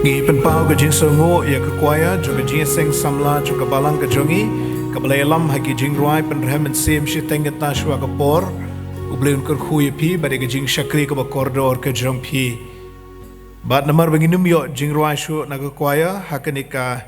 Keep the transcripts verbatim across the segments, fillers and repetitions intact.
Ngi pynpaw ka jingsngewnguh ïa ka choir jong ka Jingïaseng Samla jong ka Balang ka jong ngi, kaba la ïalam ha ki jingrwai pynrhem mynsiem shiteng kynta shuwa ka por. U Blei un kyrkhu ïa phi bad ïa ka jingshakri kaba kordor ka jong phi. Bad namar ba ngin ym ïoh jingrwai shuh na ka choir ha kane ka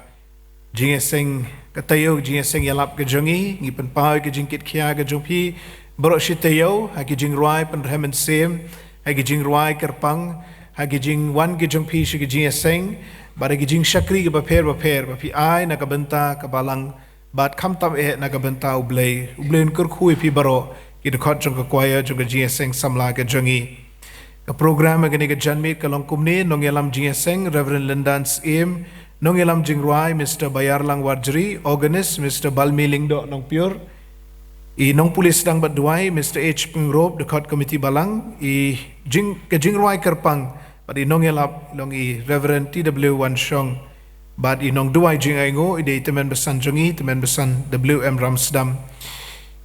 jingïaseng, ka taïew jingïaseng ïalap ka jong ngi, ngi pynpaw ïa ka jingkitkhia ka jong phi baroh shi taïew ha ki jingrwai pynrhem mynsiem, ha ki jingrwai kyrpang, ha ki jingwan ki jong phi sha ki jingïaseng, bad ha ki jingshakri kiba pher bapher ba phi ai na ka bynta ka Balang, bad khamtam eh na ka bynta U Blei. U Blei un kyrkhu ïa phi baroh ki dkhot jong ka choir jong ka Jingïaseng Samla ka jong ngi. Ka program ha kane ka janmiet ka long kumne: nongïalam jingïaseng Reverend Lyndan Syiem, nongïalam jingrwai Mister Bayarlang Warjri, organist Mister Balmi Lyngdoh Nongpyiur, i nongpule sdang bad duwai Mister H Pyngrope, dkhot komiti Balang, i jing, ka jingrwai kyrpang bad i nongïalap long i Reverend T W Wanshong, bad i nongduwai jingainguh i dei i tymmen basan jong ngi, tymmen basan W M Ramsdam.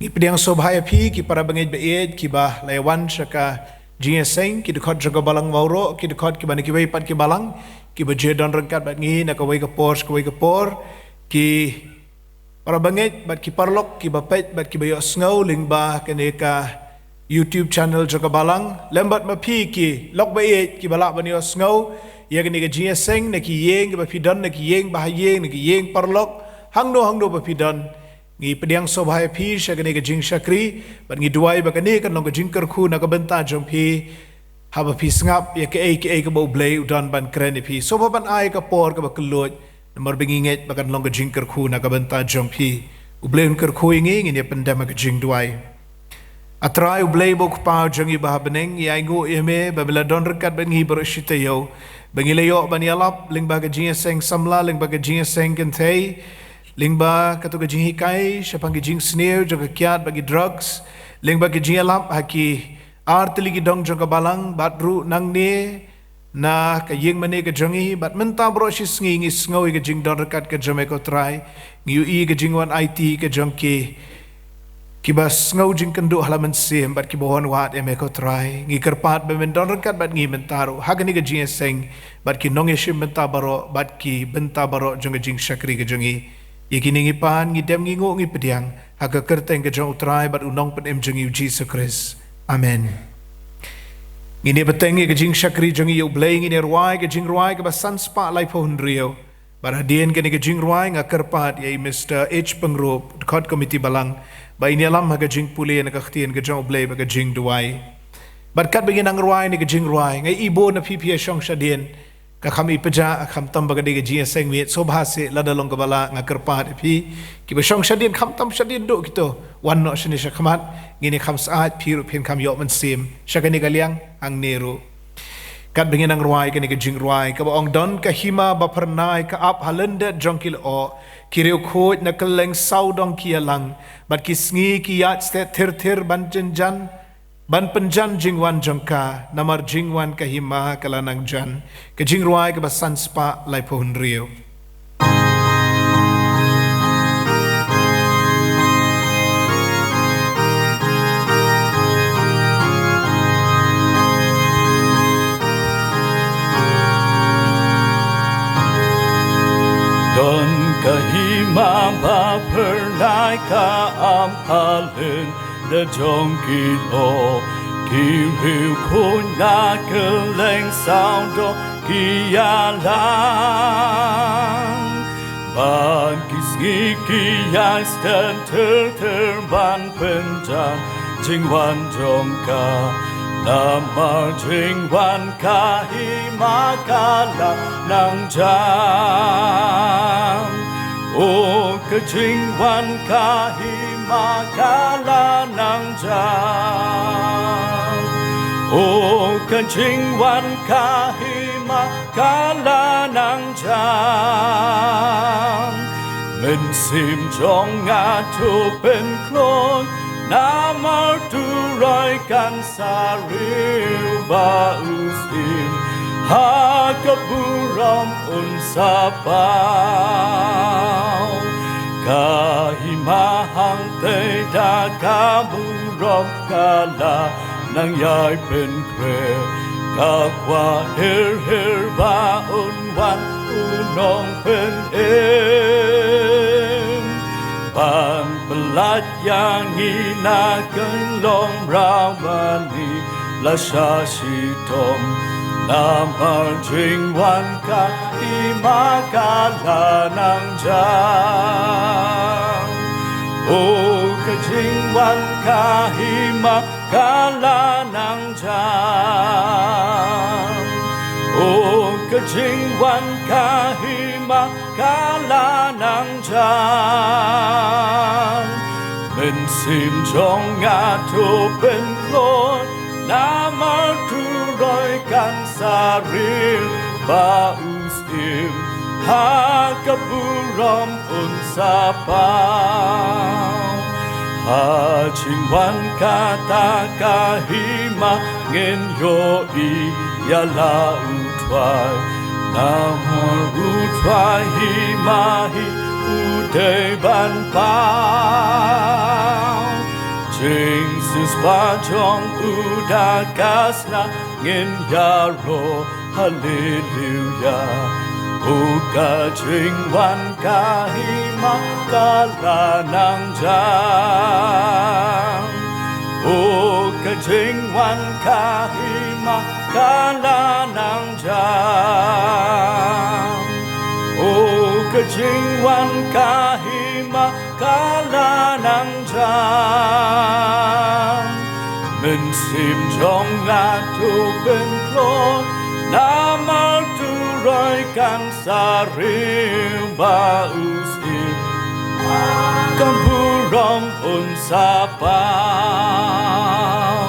Ngi pdiang sngewbha ïa phi ki para bangeit ba ïeit kiba la ïawan sha ka jingïaseng, ki dkhot jong ka Balang baroh, ki dkhot kiba na kiwei pat ki balang, kiba ju don ryngkat bad ngi na kawei ka por sha kawei ka por, ki para bangeit bad ki paralok kiba peit bad kiba ïohsngew lyngba kane ka YouTube channel jong ka Balang, lem bad ma phi ki lok ba ïeit kiba lah ban ïohsngew ïa kane ka jingïaseng na ki ïing kiba phi don, na ki ïing bahaïing, na ki ïing paralok, hangno hangno ba phi don. Ngi pdiang sngewbha ïa phi sha kane ka jingshakri bad ngi duwai ba kane kan long ka jingkyrkhu na ka bynta jong phi, haba phi sngap ïa kaei kaei kaba U Blei u don ban kren ïa phi. Sngewbha ban ai ka por kaba kylluid, namar ba ngi ngeit ba kan long ka jingkyrkhu na ka bynta jong phi. U Blei un kyrkhu ïa ngi, ngin ïa pyndem ha ka jingduwai. A Trai U Blei ba u Kpa jong ngi ba ha bneng, ngi ainguh ïa me ba me la don ryngkat bad ngi baroh shi taïew, ba ngi la ïoh ban ïalap lyngba ka jingïaseng samla, lyngba ka jingïaseng kynthei, lyngba kato ka jinghikai shaphang ki jingsniew jong ka kiad bad ki drugs, lyngba ka jingïalap ha ki ar tylli ki dong jong ka Balang, bad ruh nangne na ka ïing mane ka jong ngi, bad mynta baroh shi sngi ngi sngew ïa ka jingdon ryngkat ka jong me ko Trai. Ngi ïohi ka jingwan aiti ka jong ki, kiba sngew jingkynduh ha la mynsiem bad kiba wan wad ïa me ko Trai. Ngi kyrpad ba men don ryngkat bad ngi mynta ruh ha kane ka jingïaseng, bad ki nongïashim bynta baroh bad ki bynta baroh jong ka jingshakri ka jong ngi. Ïa kine ngi pan, ngi dem, ngi nguh, ngi pdiang ha ka kyrteng ka jong U Trai bad U Nongpynim jong ngi U Jisu Khrist. Amen. Ngin ïa bteng ïa ka jingshakri jong ngi ïa U Blei, ngin ïa rwai ka jingrwai kaba san spah laiphew hynriew. Bad hadien kane ka jingrwai nga kyrpad ïa i Mister H Pyngrope, dkhot komiti Balang, ba in ïalam ha ka jingpule na ka ktien ka jong U Blei bad ka jingduwai. Bad katba ngin nang rwai ïa ka jingrwai, nga i bun na phi phi ïa shong shadien, ka kham i pjah, khamtam ba ka dei ka jingïaseng miet, sngewbha seh, lada long kaba lah nga kyrpad ïa phi kiba shong shadien, khamtam shadien duh kito, wan noh shane sha khmat. Ngin ïa kham syaid, phi ruh phin kham ïoh mynsiem sha kane ka liang hangne ruh. Katba ngin nang rwai kane ka jingrwai kaba ong: Don ka hima ba phyrnai ka ap ha lyndet jong ki lyoh, ki riewkhuid na kylleng sawdong ki ïalang, bad ki sngi ki ïaid stet thir thir ban jynjan, ban pynjan jingwan jong ka, namar jingwan ka hima ka la nang jan. Ka jingrwai kaba san spah laiphew hynriew. Don ka hima ba phyrnai ka ap ha lyndet jong ki lyoh, ki riewkhuid na kylleng sawdong ki ïalang, bad ki sngi ki ïaid stet thir thir ban pynjan jingwan jong ka, namar jingwan ka hima ka la nang jan. O ka jingwan ka hima ka la nang jan. O ka jingwan ka hima ka la nang jan. Mynsiem jong nga to pynkloi, namar to roi kan sa riew ba u syiem ha ka burom un sa paw. Ka hima hangtei da ka burom ka la nang ïai pynkhreh, ka kwah hir hir ba un Wan u nongpynim ban pyllait ïa ngi na ka longbriew bad ngi la shah shitom. Namar jingwan ka Hima ka la nang jan. O ka jingwan ka Hima ka la nang jan. O ka jingwan ka Hima ka la nang jan. Mynsiem jong nga to pynkloi, namar to roi kan sa riewspah u Syiem ha ka burom un sa paw. Ha jingwan kata ka Hima ngin ïohi ïa la u Trai. Namar u Trai Hima hi u dei ban paw. Jingsiewspah jong u da ka snam ngin ïaroh Haleluia. O ka jingwan ka Hima ka la nang jan. O ka jingwan ka Hima ka la nang jan. O ka jingwan ka Hima ka la nang jan. Mynsiem jong nga to pynkloi, namar to roi kan sa riewspah u Syiem ha ka burom un sa paw.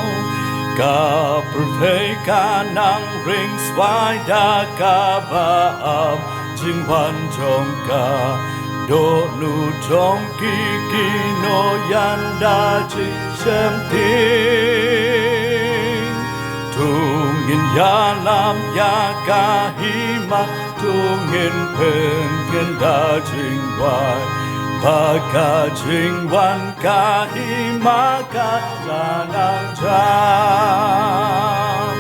Ka pyrthei ka nang ring swai da kaba ap jingwan jong ka. Dohnud jong ki ki nongïada jingshemphang. To ngin ïalam ïa ka Hima, to ngin pynkyndah jingduwai ba ka jingwan ka Hima ka la nang jan.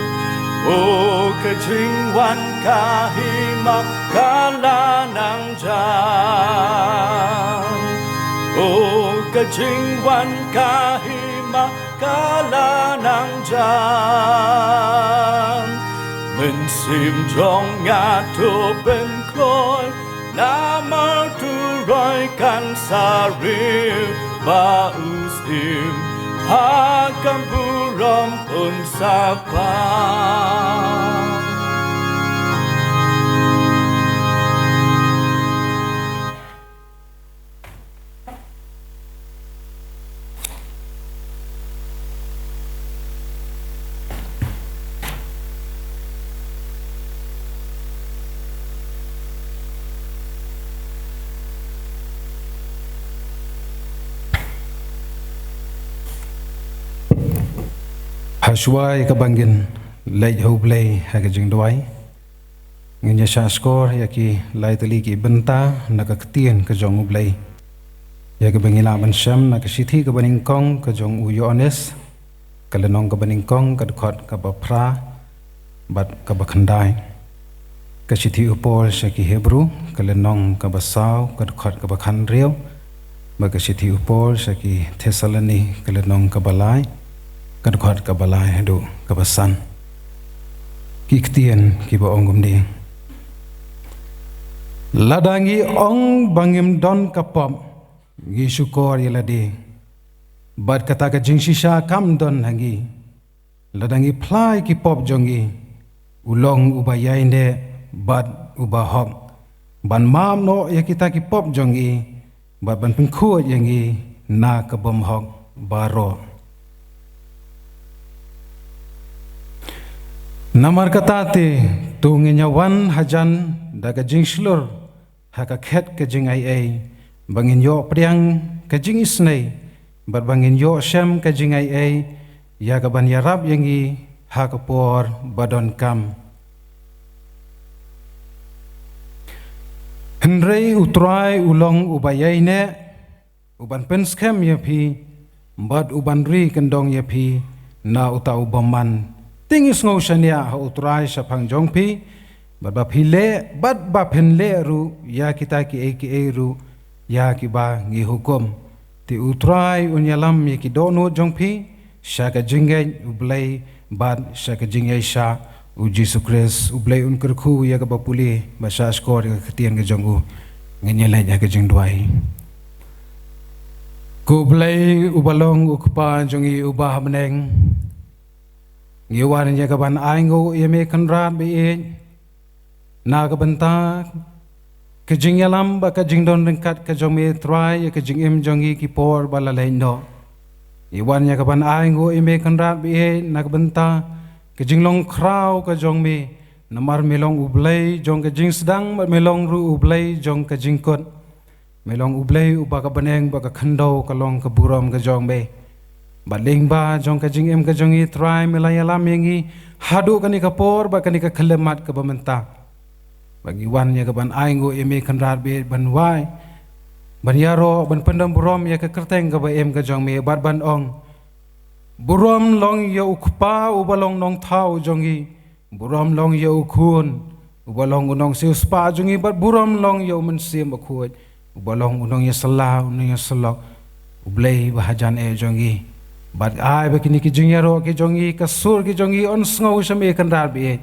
O ka jingwan ka Hima ka la nang jan. O ka jingwan ka Hima ka la nang jan. Mynsiem jong nga to pynkloi, namar to roi kan sa riewspah u Syiem ha ka burom un sa paw. Hashwa ïa kaba ngin leit ha U Blei ha ka jingduwai, ngin ïa shah shkor ïa ki lai tylli ki bynta na ka ktien ka jong U Blei, ïa kaba ngi lah ban shem na ka shithi kaba nyngkong ka jong u Ïoannis, ka lynnong kaba nyngkong, ka dkhot kaba phra bad kaba khyndai. Ka shithi u Paul sha ki Hebru, ka lynnong kaba saw, ka dkhot kaba khathynriew, bad ka shithi u Paul sha ki Thessaloni, ka lynnong kaba lai, ka dkhot kaba lai haduh kaba san. Ki ktien kiba ong kumne: Lada ngi ong ba ngim don ka pop, ngi shukor ïa lade, bad kata ka jingshisha kam don ha ngi. Lada ngi phla ïa ki pop jong ngi, u long uba ïaineh bad uba hok, ban map noh ïa kita ki pop jong ngi, bad ban pynkhuid ïa ngi na ka bymhok baroh. Namar kata te, to ngin ïa wan hajan da ka jingshlur ha ka khet ka jingaiei, ba ngin ïoh pdiang ka jingisynei, bad ba ngin ïoh shem ka jingaiei ïa kaban ïarap ïa ngi ha ka por ba donkam. Hynrei U Trai u long uba ïaineh, u ban pynskhem ïa phi, bad u ban ri kyndong ïa phi na uta u bymman. Te ngi sngew shaniah ha U Trai shaphang jong phi, Bad ba phi leh, bad ba phin leh ruh ïa kita kiei kiei ruh ïa kiba ngi hukum. Te U Trai un ïalam ïa ki dohnud jong phi sha ka jingngeit U Blei bad sha ka jingïaishah U Jisu Khrist. U Blei un kyrkhu ïa kaba pule bad sha shkor ïa ka ktien ka jong u. Ngin ïa leit ïa ka jingduwai. Ko Blei uba long U Kpa jong ngi uba ha bneng, ngi wan ïa ka ban ainguh ïa me Kynrad baieit na ka bynta ka jingïalam bad ka jingdon ryngkat ka jong me Trai ïa ka jingim jong ngi ki por ba la leit noh. Ngi wan ïa ka ban ainguh ïa me Kynrad baieit na ka bynta ka jinglong khraw ka jong me, namar me long U Blei jong ka jingsdang bad me long ruh U Blei jong ka jingkut. Me long U Blei uba ka bneng bad ka khyndew ka long ka burom ka jong me. Bad lyngba jong ka jingim ka jong ngi Trai me la ïalam ïa ngi haduh kane ka por bad kane ka khyllipmat kaba mynta. Ba ngi wan ïa ka ban ainguh ïa me Kynrad baieit ban wai, ban ïaroh, ban pyndem burom ïa ka kyrteng kaba im ka jong me bad ban ong, burom long ïa U Kpa uba long Nongthaw jong ngi. Burom long ïa U Khun uba long U Nongsiewspah jong ngi bad burom long ïa U Mynsiem Bakhuid uba long U Nongïasylla, U Nongïasyllok, U Blei ba hajan eh jong ngi. Bad ai ba kine ki jingïaroh ki jong ngi, ka sur ki jong ngi yn sngew sha me Kynrad baieit.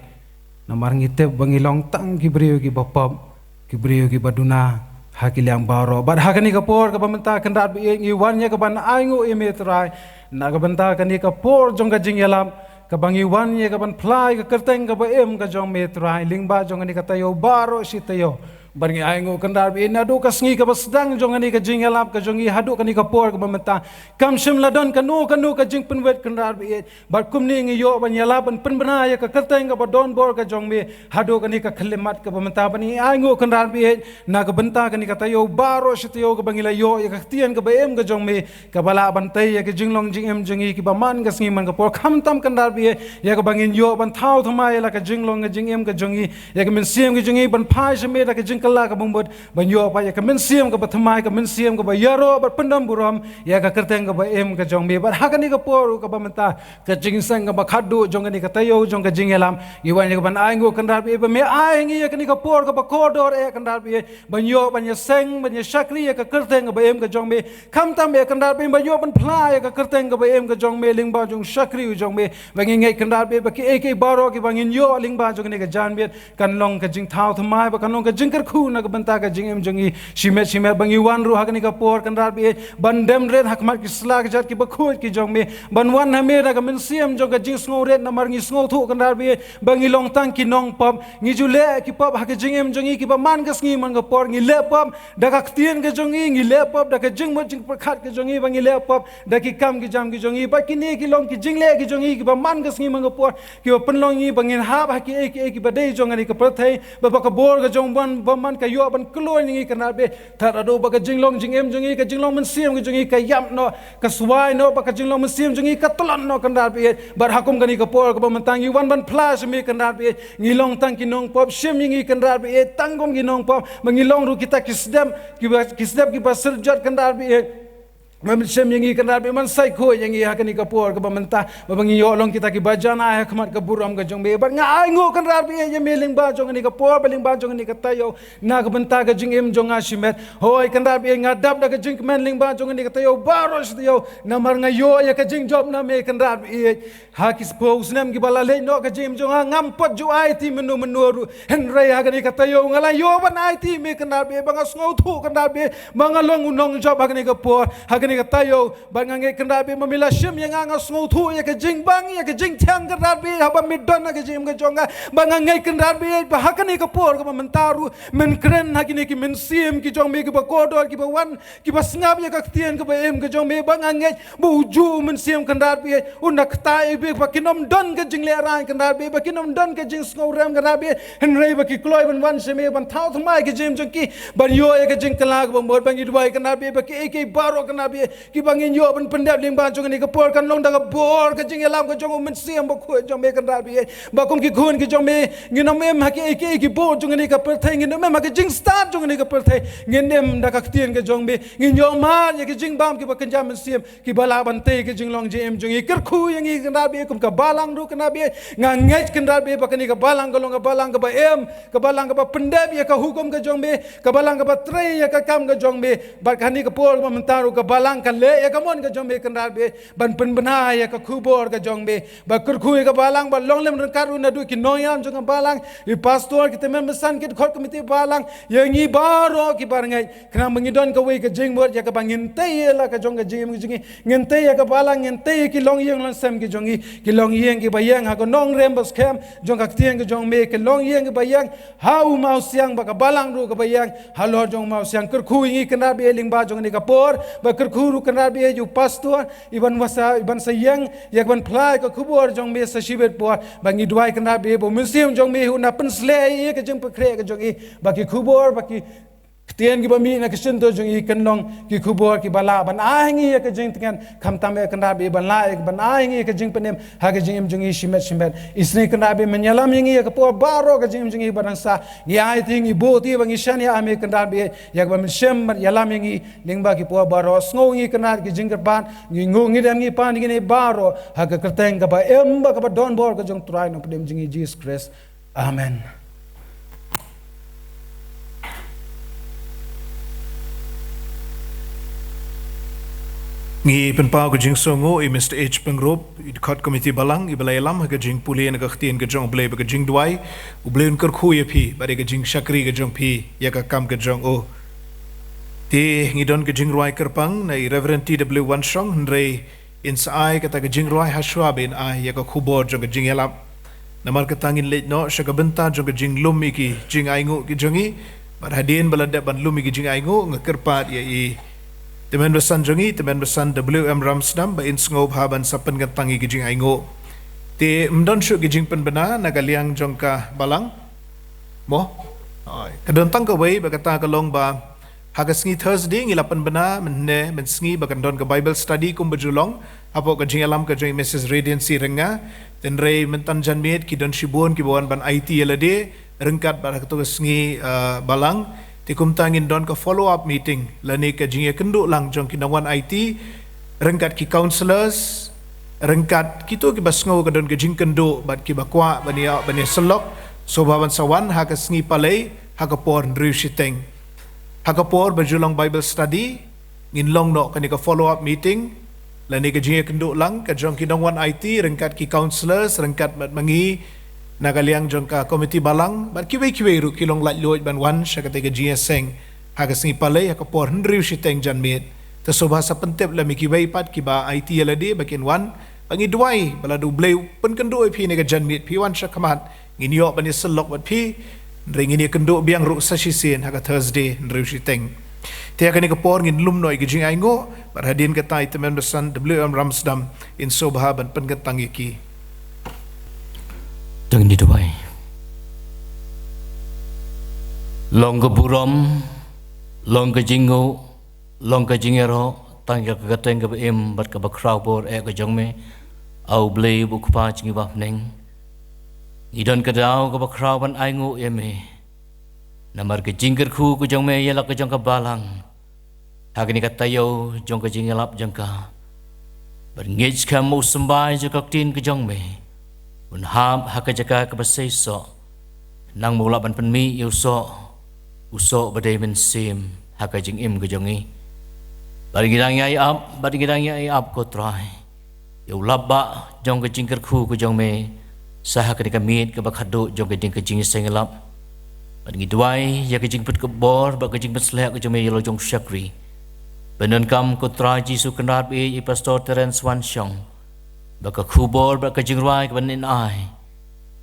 Namar ngi tip ba ngi long tang ki briew kiba pop, ki briew kiba duna ha ki liang baroh. Bad ha kane ka por kaba mynta Kynrad baieit ngi wan ïa ka ban ainguh ïa me Trai na ka bynta kane ka por jong ka jingïalap, kaba ngi wan ïa ka ban phla ïa ka kyrteng kaba im ka jong me Trai lyngba jong kane ka taïew baroh shi taïew. Bad ngi ainguh Kynrad baieit naduh ka sngi kaba sdang jong kane ka jingïalap ka jong ngi haduh kane ka por kaba mynta, kam shym la don kano kano ka jingpynwit Kynrad baieit. Bad kumne ngi ïoh ban ïalap ban pynbna ïa ka kyrteng kaba donbor ka jong me haduh kane ka khyllipmat kaba mynta. Bad ngi ainguh Kynrad baieit na ka bynta kane ka taïew baroh shi taïew kaba ngi la ïoh ïa ka ktien kaba im ka jong me, kaba lah ban tei ïa ka jinglong jingim jong ngi kiba man ka sngi man ka por. Khamtam Kynrad baieit ïa kaba ngin ïoh ban thaw thymmai ïa la ka jinglong ka jingim ka jong ngi, ïa ka mynsiem ka jong ngi ban phai sha me da ka jingkylla kaba mut, ban ïoh pat ïa ka mynsiem kaba thymmai, ka mynsiem kaba ïaroh bad pyndem burom ïa ka kyrteng kaba im ka jong me. Bad ha kane ka por kaba mynta, ka jingseng kaba khatduh jong kane ka taïew jong ka jingïalap, ngi wan ïa ka ban ainguh Kynrad baieit ba me ai ngi ïa kane ka por kaba kordor eh Kynrad baieit, ban ïoh ban ïaseng ban ïashakri ïa ka kyrteng kaba im ka jong me. Khamtam eh Kynrad baieit ban ïoh ban phla ïa ka kyrteng kaba im ka jong me lyngba jong u shakri u jong me. Ba ngi ngeit Kynrad baieit ba kiei kiei baroh kiba ngin ïoh lyngba jong kane ka janmiet kan long ka jingthaw thymmai bad kan long ka jingkyrkhu na ka bynta ka jingim jong ngi shimet shimet. Ba ngi wan ruh ha kane ka por Kynrad baieit ban dem rit ha khmat ki sla ka jait kiba khuid ki jong me, ban wan ha me da ka mynsiem jong ka jingsngewrit namar ngi sngewthuh Kynrad baieit ba ngi long tang ki nongpop. Ngi ju leh ki pop ha ka jingim jong ngi kiba man ka sngi man ka por. Ngi leh pop da ka ktien ka jong ngi, ngi leh pop da ka jingmut jingpyrkhat ka jong ngi, ba ngi leh pop da ki kam ki jam ki jong ngi. Bad kine ki long ki jingleh ki jong ngi kiba man ka sngi man ka por, kiba pynlong ngi ba ngin hap ha kiei kiei kiba dei jong kane ka pyrthei, ba ba ka bor ka jong u bymman ka ïoh ban khlaiñ ngi Kynrad baieit. Tad haduh ba ka jinglong jingim jong ngi, ka jinglong mynsiem ka jong ngi ka ïap noh, ka swai noh, ba ka jinglong mynsiem jong ngi ka tlot noh Kynrad baieit. Bad ha kum kane ka por kaba mynta ngi wan ban phla sha me Kynrad baieit, ngi long tang ki nongpop, shim ïa ngi Kynrad baieit tang kum ki nongpop, ba ngi long ruh kita ki sdep, kiba ki sdep kiba syrjot Kynrad baieit. Ba men shim ïa ngi Kynrad baieit, men saikho ïa ngi ha kane ka por kaba mynta, ba ba ngi ïoh long kita kiba jan ai ha khmat ka burom ka jong me. Bad nga ainguh Kynrad baieit ïa me lyngba jong kane ka por bad lyngba jong kane ka taïew na ka bynta ka jingim jong nga shimet. Hooid Kynrad baieit, nga dap da ka jingkmen lyngba jong kane ka taïew baroh shi taïew, namar nga ïoh ïa ka jingjop na me Kynrad baieit. Ha ki spah snem kiba la leit noh ka jingim jong nga, ngam pat ju aiti mynno mynno ruh. Hynrei ha kane ka taïew nga la ïoh ban aiti me Kynrad baieit, ba nga sngewthuh Kynrad baieit ba nga long u nongjop ha kane ka por, ha kane ka taïew. Bad nga ngeit Kynrad baieit ba me la shim ïa nga, nga sngewthuh ïa ka jingbang, ïa ka jingthiang Kynrad baieit, haba me don ha ka jingim ka jong nga. Bad nga ngeit Kynrad baieit ba ha kane ka por kaba mynta ruh men kren ha kine ki mynsiem ki jong me kiba kordor, kiba wan, kiba sngap ïa ka ktien kaba im ka jong me. Bad nga ngeit ba ujuh u Mynsiem Kynrad baieit un da ktah ïa ki ba kin ym don ka jinglehrain Kynrad baieit, ba kin ym don ka jingsngewrem Kynrad baieit, hynrei ba ki kloi ban wan sha me ban thaw thymmai ka jingim jong ki, ban ïoh ïa ka jingkylla kaba mut. Ba ngi duwai Kynrad baieit ba kiei kiei baroh Kynrad baieit kiba ngin ïoh ban pyndep lyngba jong kane ka por kan long da ka bor ka jingïalam ka jong u Mynsiem Bakhuid jong me Kynrad Blei. Ba kum ki khun ki jong me ngin ym im ha kiei kiei ki bor jong kane ka pyrthei, ngin ym im ha ka jingstad jong kane ka pyrthei, ngin im da ka ktien ka jong me, ngin ïoh mad ïa ki jingbam kiba kynja mynsiem, kiba lah ban tei ka jinglong jingim jong ngi. Kyrkhu ïa ngi Kynrad Blei kum ka balang ruh Kynrad Blei, nga ngeit Kynrad Blei ba kane ka balang ka long ka balang kaba im, ka balang kaba pyndep ïa ka hukum ka jong me, ka balang kaba trei ïa ka kam ka jong me. Bad kane ka por kaba mynta ruh ka balang ka leh ïa ka mon ka jong me Kynrad Blei ban pynbna ïa ka khubor ka jong me. Ba kyrkhu ïa ka balang, ba long lem ryngkat ruh naduh ki nongïalam jong ka balang, i pastor, ki tymmen basan, ki dkhot komiti balang, ïa ngi baroh kiba ngeit. Khnang ba ngi don kawei ka jingmut ïa kaba ngin tei ïa la ka jong ka jingim ka jong ngi, ngin tei ïa ka balang, ngin tei ïa ki longïing longsem ki jong ngi, ki longïing kiba ïeng ha ka nongrim ba skhem jong ka ktien ka jong me, ki longïing kiba ïeng ha u mawsiang, ba ka balang ruh kaba ïeng halor jong u mawsiang. Kyrkhu ïa ngi Kynrad Blei lyngba jong kane ka por, ba kyrkhu ruh Kynrad Blei ïa u pastor, iban wasa, iban sa ïeng ïa kaban phla ïa ka khubor jong me sa shibit por. Ba ngi duwai Kynrad Blei ba u Mynsiem jong me un nang pynsleh ïa ka jingpynkhreh ka jong ngi, ba ki khubor, ba ki ktien kiba mih na ka shyntur jong ngi kan long ki khubor kiba lah ban ai ngi ïa ka jingtngen, khamtam ïa Kynrad Blei ban lah ïa, ban ai ngi ïa ka jingpynim ha ka jingim jong ngi shimet shimet. Isynei Kynrad Blei men ïalam ïa ngi ïa ka por baroh ka jingim jong ngi ba dang sah. Ngi aiti, ngi buh ti ba ngi shaniah ha me Kynrad Blei, ïa kaba men shim bad ïalam ïa ngi lyngba ki por baroh. Sngew ngi Kynrad ki jingkyrpad, ngi nguh ngi dem ngi pan ïa kine baroh ha ka kyrteng kaba im bad kaba don bor ka jong u Trai Nongpynim jong ngi Jisu Khrist. Amen. Ngi pynpaw ka jingsngewnguh ïa Mister H Pyngrope, i dkhot komiti balang, iba la ïalam ha ka jingpule na ka ktien ka jong U Blei bad ka jingduwai. U Blei un kyrkhu ïa phi bad ïa ka jingshakri ka jong phi ïa ka kam ka jong u. Te ngi don ka jingrwai kyrpang na i Reverend T W Wanshong, hynrei in sa ai kata ka jingrwai ha shuwa ba in ai ïa ka khubor jong ka jingïalap. Namar kata ngin leit noh sha ka bynta jong ka jinglum ïa ki jingainguh ki jong ngi. Bad hadien ba la dep ban lum ïa ki jingainguh, nga kyrpad ïa i tymmen basan jong ngi, tymmen basan W M Ramsdam, ba in sngewbha ban sa pynkyntang ïa ki jingainguh. Te ym don shuh ki jingpynbna na ka liang jong ka balang. Mo? Oi, ka don tang kawei, ba kata ka long ba ha ka sngi Thursday ngi la pynbna mynne mynsngi ba kan don ka Bible study kumba ju long hapoh ka jingïalam ka jong i Missus Radiancy Rynga. Hynrei mynta janmiet ki don shibun kiba wan ban aiti ïa lade ryngkat bad ha kato ka sngi, eh, balang. Te kumta ngin don ka follow up meeting lane ka jingïakynduh lang jong ki nongwan aiti ryngkat ki counsellors, ryngkat kito kiba sngew ka don ka jingkynduh bad kiba kwah ban ïa, ban ïasyllok, sngewbha ban sa wan ha ka sngi Palei ha ka por hynriew shiteng. Ha ka por ba ju long Bible study ngin long noh kane ka follow up meeting lane ka jingïakynduh lang ka jong ki nongwan aiti ryngkat ki counsellors ryngkat bad ma ngi na ka liang jong ka komiti balang bad kiwei kiwei ruh ki long laitluid ban wan sha kata ka jingïaseng ha ka sngi Palei ha ka por hynriew shiteng janmiet. Te sngewbha sa pyntip lem ïa kiwei pat kiba aiti ïa lade ba kin wan, ba ngi duwai ba lada U Blei u pynkynduh ïa phi ha kane ka janmiet phi wan shakhmat, ngin ïoh ban ïasyllok bad phi. Hynrei ngin ïakynduh biang ruh sa shisien ha ka Thursday hynriew shiteng. Te ha kane ka por ngin lum noh ïa ki jingainguh bad hadien kata i tymmen basan W M Ramsdam in sngewbha ban pynkyntang ïa ki. To ngin ïa duwai. Long ka burom, long ka jingnguh, long ka jingïaroh tang ïa ka kyrteng kaba im bad kaba khraw bor eh ka jong me, A U Blei U Kpa jong ngi ba ha bneng. Ngi don ka daw kaba khraw ban ainguh ïa me namar ka jingkyrkhu ka jong me ïa la ka jong ka balang ha kane ka taïew jong ka jingïalap jong ka. Bad ngeit skhem ba u symbai jong ka ktien ka jong me un hap ha ka jaka kaba seisoh, khnang ba u lah ban pynmih ïa u soh, u soh ba dei mynsiem ha ka jingim ka jong ngi. Bad ngi dang ïai ap, bad ngi dang ïai ap ko Trai ïa u lap ba jong ka jingkyrkhu ka jong me sa ha kane ka miet kaba khatduh jong ka jingïaseng ïalap. Bad ngi duwai ïa ka jingpynkupbor bad ka jingpynsleh ka jong me ïa la jong u shakri. Pyndonkam ko Trai Jisu Kynrad ba ïeit ïa i Pastor Terence Wanshong, ba ka khubor bad ka jingrwai kaba in ai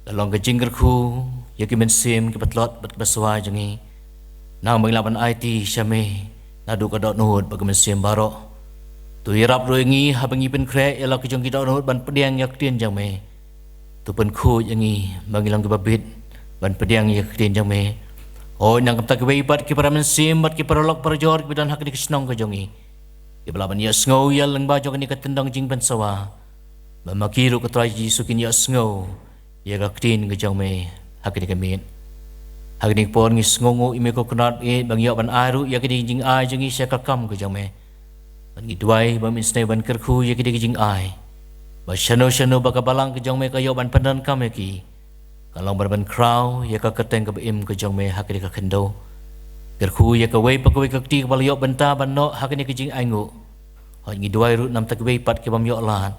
ka long ka jingkyrkhu ïa ki mynsiem kiba tlot bad kiba swai jong ngi, khnang ba ngin lah ban aiti sha me naduh ka dohnud bad ka mynsiem baroh. To ïarap ruh ïa ngi haba ngi pynkhreh ïa la ka jong ki dohnud ban pdiang ïa ka ktien jong me. To pynkhuid ïa ngi ba ngin long kiba bit ban pdiang ïa ka ktien jong me. Hooid, nang kumta kiwei pat ki para mynsiem bad ki paralok parajor kiba don ha kane ka shnong ka jong ngi, kiba lah ban ïohsngew ïa lyngba jong kane ka tyndong jingpynsawa. Ba ma ki ruh ko Trai Jisu kin ïohsngew ïa ka ktien ka jong me ha kane ka miet. Ha kane ka por ngi sngewnguh ïa me ko Kynrad, ba ngi ïoh ban ai ruh ïa kane ka jingai jong ngi sha ka kam ka jong me. Bad ngi duwai ba men sngewbha ban kyrkhu ïa kane ka jingai, ba shano shano ba ka balang ka jong me ka ïoh ban pyndonkam ïa ki, kan long ban pynkhraw ïa ka kyrteng kaba im ka jong me ha kane ka khyndew. Kyrkhu ïa kawei pa kawei ka kti kaba la ïoh bynta ban noh ha kane ka jingainguh. Hooid, ngi duwai ruh namar kiwei pat ki bym ïoh lad,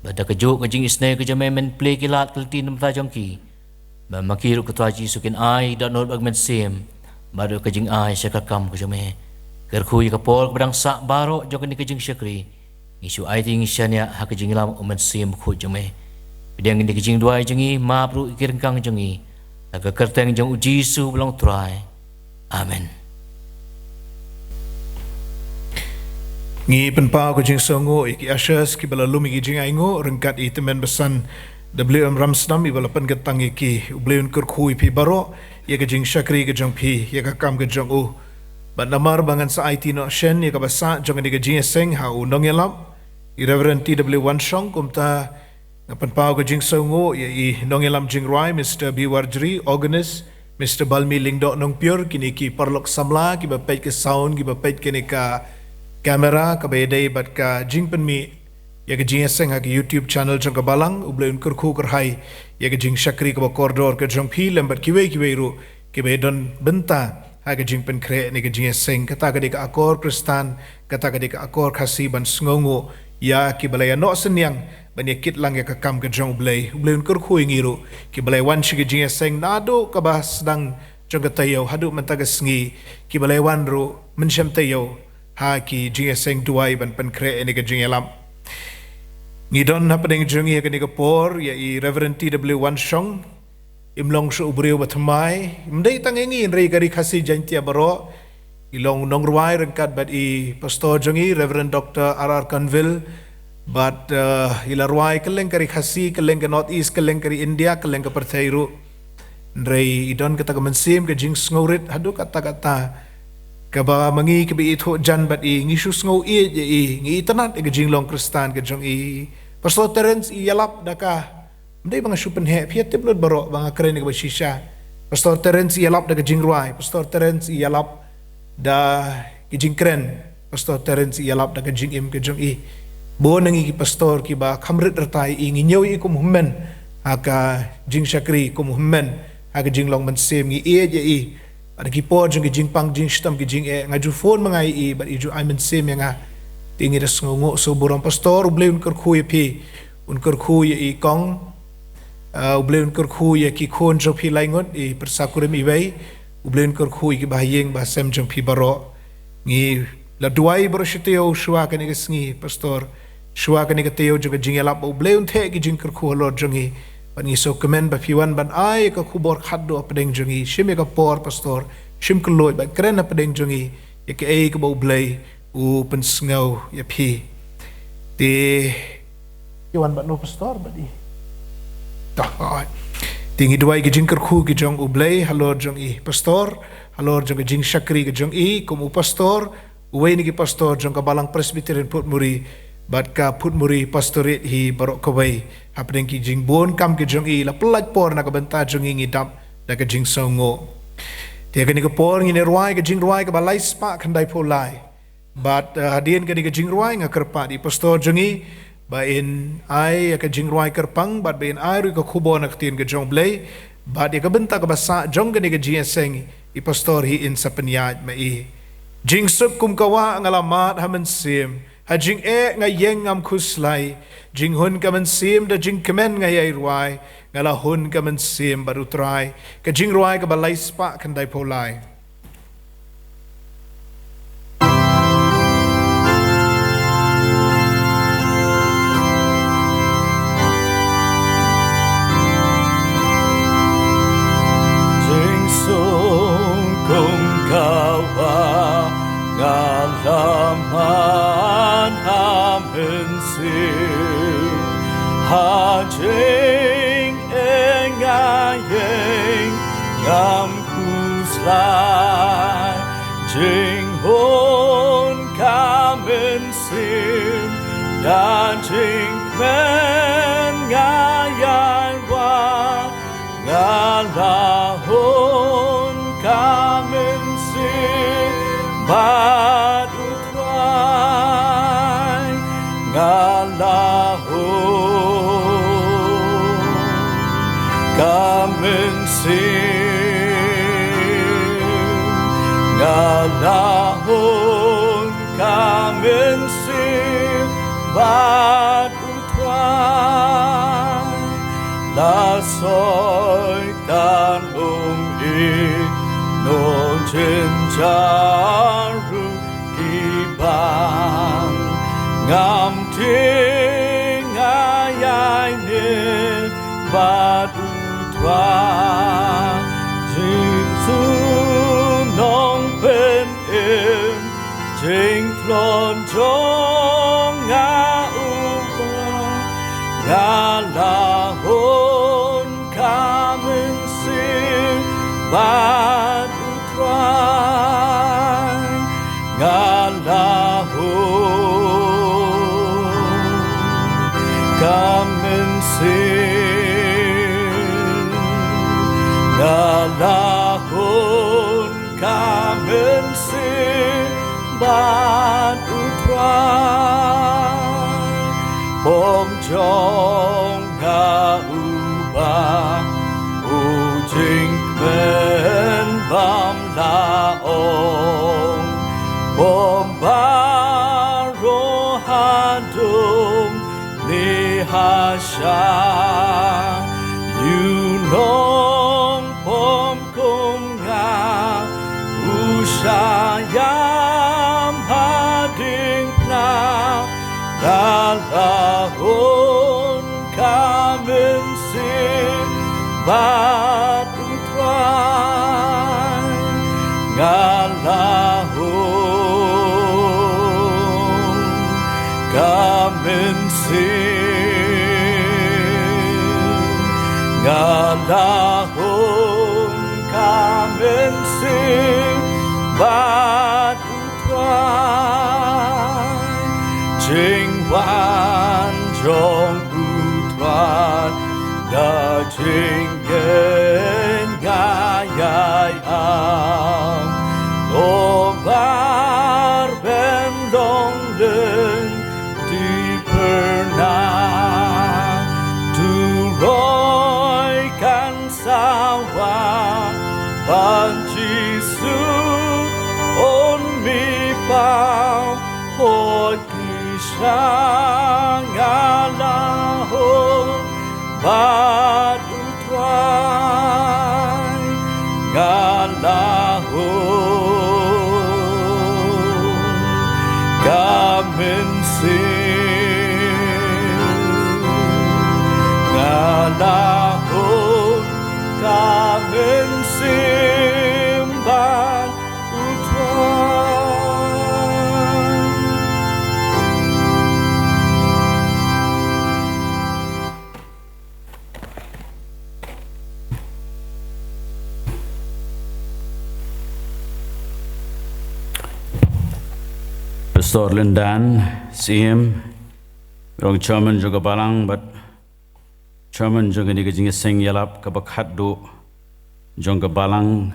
ba da kajuh ka jingisynei ka jong me men plie ki lad ki lynti na ka bynta jong ki. Ba ma ki ruh ko Trai Jisu kin ai dohnud bad Mynsiem, bad ruh ka jingai sha ka kam ka jong me. Kyrkhu ïa ka por kaba dang sah baroh jong kane ka jingshakri, ngi shu aiti ngi shaniah ha ka jingïalam u Mynsiem Bakhuid jong me. Pdiang kane ka jingduwai jong ngi, map ruh ïa ki ryngkang jong ngi, ha ka kyrteng jong u Jisu ba long Trai. Amen. Ngi pynpaw ka jingsngewnguh ïa ki ushers kiba la lum ïa ki jingainguh, ryngkat i Tymmen Basan W M Ramsnam iba la pynkyntang ïa ki. U Blei un kyrkhu ïa phi baroh ïa ka jingshakri ka jong phi ïa ka kam ka jong u. Bad namar ba ngan sa aiti noh shen ïa kaba sah jong kane ka jingïaseng ha u nongïalap, i Reverend T W Wanshong, kumta nga pynpaw ka jingsngewnguh ïa i nongïalam jingrwai, Mister B Warjri, organist, Mister Balmi Lyngdoh Nongpyiur, kine ki paralok samla kiba peit ka sound, kiba peit kane ka camera, kaba ïadei bad ka jingpynmih ïa ka jingïaseng ha ka YouTube channel jong ka balang. U Blei un kyrkhu kyrhai ïa ka jingshakri kaba kordor ka jong phi lem bad kiwei kiwei ruh kiba ïadon bynta ha ka jingpynkhreh ne ka jingïaseng. Kata ka dei ka akor Khristan, kata ka dei ka akor Khasi ban sngewnguh ïa kiba la ïanoh synñiang ban ïakit lang ïa ka kam ka jong U Blei. U Blei un kyrkhu ïa ngi ruh kiba la ïawan sha ka jingïaseng naduh kaba sdang jong ka taïew haduh mynta ka sngi, kiba la ïawan ruh mynshem taïew ha ki jingïaseng duwai ban pynkhreh ïa kane ka jingïalam. Ngi don hapdeng jong ngi ha kane ka por ïa i Reverend T W Wanshong. Im long shuh u briew ba thymmai, ym dei tang ïa ngi, hynrei ka ri Khasi Jaiñtia baroh. I long u nongrwai ryngkat bad i pastor jong ngi, Reverend Doctor R R Kanvil. Bad, eh, i la rwai kylleng ka ri Khasi, kylleng ka North East, kylleng ka ri India, kylleng ka pyrthei ruh. Hynrei i don kata ka mynsiem ka jingsngewrit haduh katta katta, kaba ma ngi kiba ithuh jan bad i ngi shu sngew ïeit ïa i, ngi itynnad ïa ka jinglong Khristan ka jong i. Pastor Terence i ïalap da ka Ym dei ba nga shu pynheh, phi ïa tip lut baroh ba nga kren ïa kaba shisha. Pastor Terence i ïalap da ka jingrwai, Pastor Terence i ïalap da ka jingkren, Pastor Terence i ïalap da ka jingim ka jong i. Bun na ngi ki pastor kiba kham rit rta ïa i, ngi ñiew ïa i kum u hynmen ha ka jingshakri, kum u hynmen ha ka jinglong mynsiem, ngi ïeit ïa i. Bad ha ki por jong ki jingpang jingshitom ki jingeh, nga ju phone ma nga ïa i bad i ju ai mynsiem ïa nga. Te ngi da sngewnguh shuh burom. Pastor, U Blei un kyrkhu ïa phi, un kyrkhu ïa i kong. Ah, U Blei un kyrkhu ïa ki khun jong phi lai ngut, i pyrsa kurim iwei. U Blei un kyrkhu ïa ki bahaïing bahasem jong phi baroh. Ngi la duwai baroh shi taïew shuwa kane ka sngi, Pastor. Shuwa kane ka taïew jong ka jingïalap, U Blei un theh ki jingkyrkhu halor jong ngi. Bad ngi sngewkmen ba phi wan ban ai ka khubor khatduh hapdeng jong ngi. Shim ïa ka por, Pastor. Shim kylluid bad kren hapdeng jong ngi ïa kaei kaba U Blei u pynsngew ïa phi. Te phi wan bad no, Pastor, bad i? Dah, oi. Te ngi duwai ki jingkyrkhu ki jong U Blei halor jong i Pastor, halor jong ka jingshakri ka jong i kum u pastor, uwei na ki pastor jong ka Balang Presbyterian Phutmuri bad ka Phutmuri Pastorate hi baroh kawei, hapdeng ki jingbun kam ki jong i. La pyllait por na ka bynta jong ngi, ngi dap da ka jingsngewnguh. Te ha kane ka por ngin ïa rwai ka jingrwai kaba lai spah khyndai phew lai. Bad, eh, hadien kane ka jingrwai nga kyrpad ïa i pastor jong ngi ba in ai ïa ka jingrwai kyrpang bad ba in ai ruh ïa ka khubor na ka ktien ka jong U Blei. Bad ïa ka bynta kaba sah jong kane ka jingïaseng, i pastor hi in sa pynïaid ma i. Jingsuk kum ka wah nga la mad ha mynsiem, ha jingeh nga ïeng ngam khuslai. Jinghun ka mynsiem da jingkmen nga ïai rwai, nga la hun ka mynsiem bad U Trai. Ka jingrwai kaba lai spah khyndai phew lai. Jingsuk kum ka wah nga la mad ha mynsiem, ha jingeh nga ïeng ngam khuslai. Jinghun ka mynsiem Ka jingkmen nga ïai wad, nga la hun ka mynsiem bad u Trai. Nga la hun ka mynsiem, nga la hun ka mynsiem bad u Trai. La Soitan um ïehnoh jynjar ruh ki bang, ngam tieng nga ïaineh bad u Trai. Jisu Nongpynim, jingtlot jong nga uba, nga la hun ka mynsiem bad u Trai. Nga la hun ka mynsiem, nga la hun ka mynsiem bad u Trai. Pom jong nga uba u jingkmen bym lah ong, pom baroh haduh ne hasha. Ïoh nongpom kum nga u shah ïam ha diengphna. Nga la hun ka mynsiem bad u Trai. Nga la hun ka mynsiem, nga la hun ka mynsiem bad u Trai. Jingwan jong u Trai da jingngeit nga ïai am. Lo bar ben long lynti pyrnah, tu roi kan sawa ban Jisu un mih paw. Hoi ki sha nga la hun bad u Trai. Nga la hun ka mynsiem, nga la hun ka mynsiem bad u Trai. Pastor Lindan Syiem, rong chairman jong ka balang bad chairman jong kane ka jingïaseng ïalap kaba khatduh jong ka balang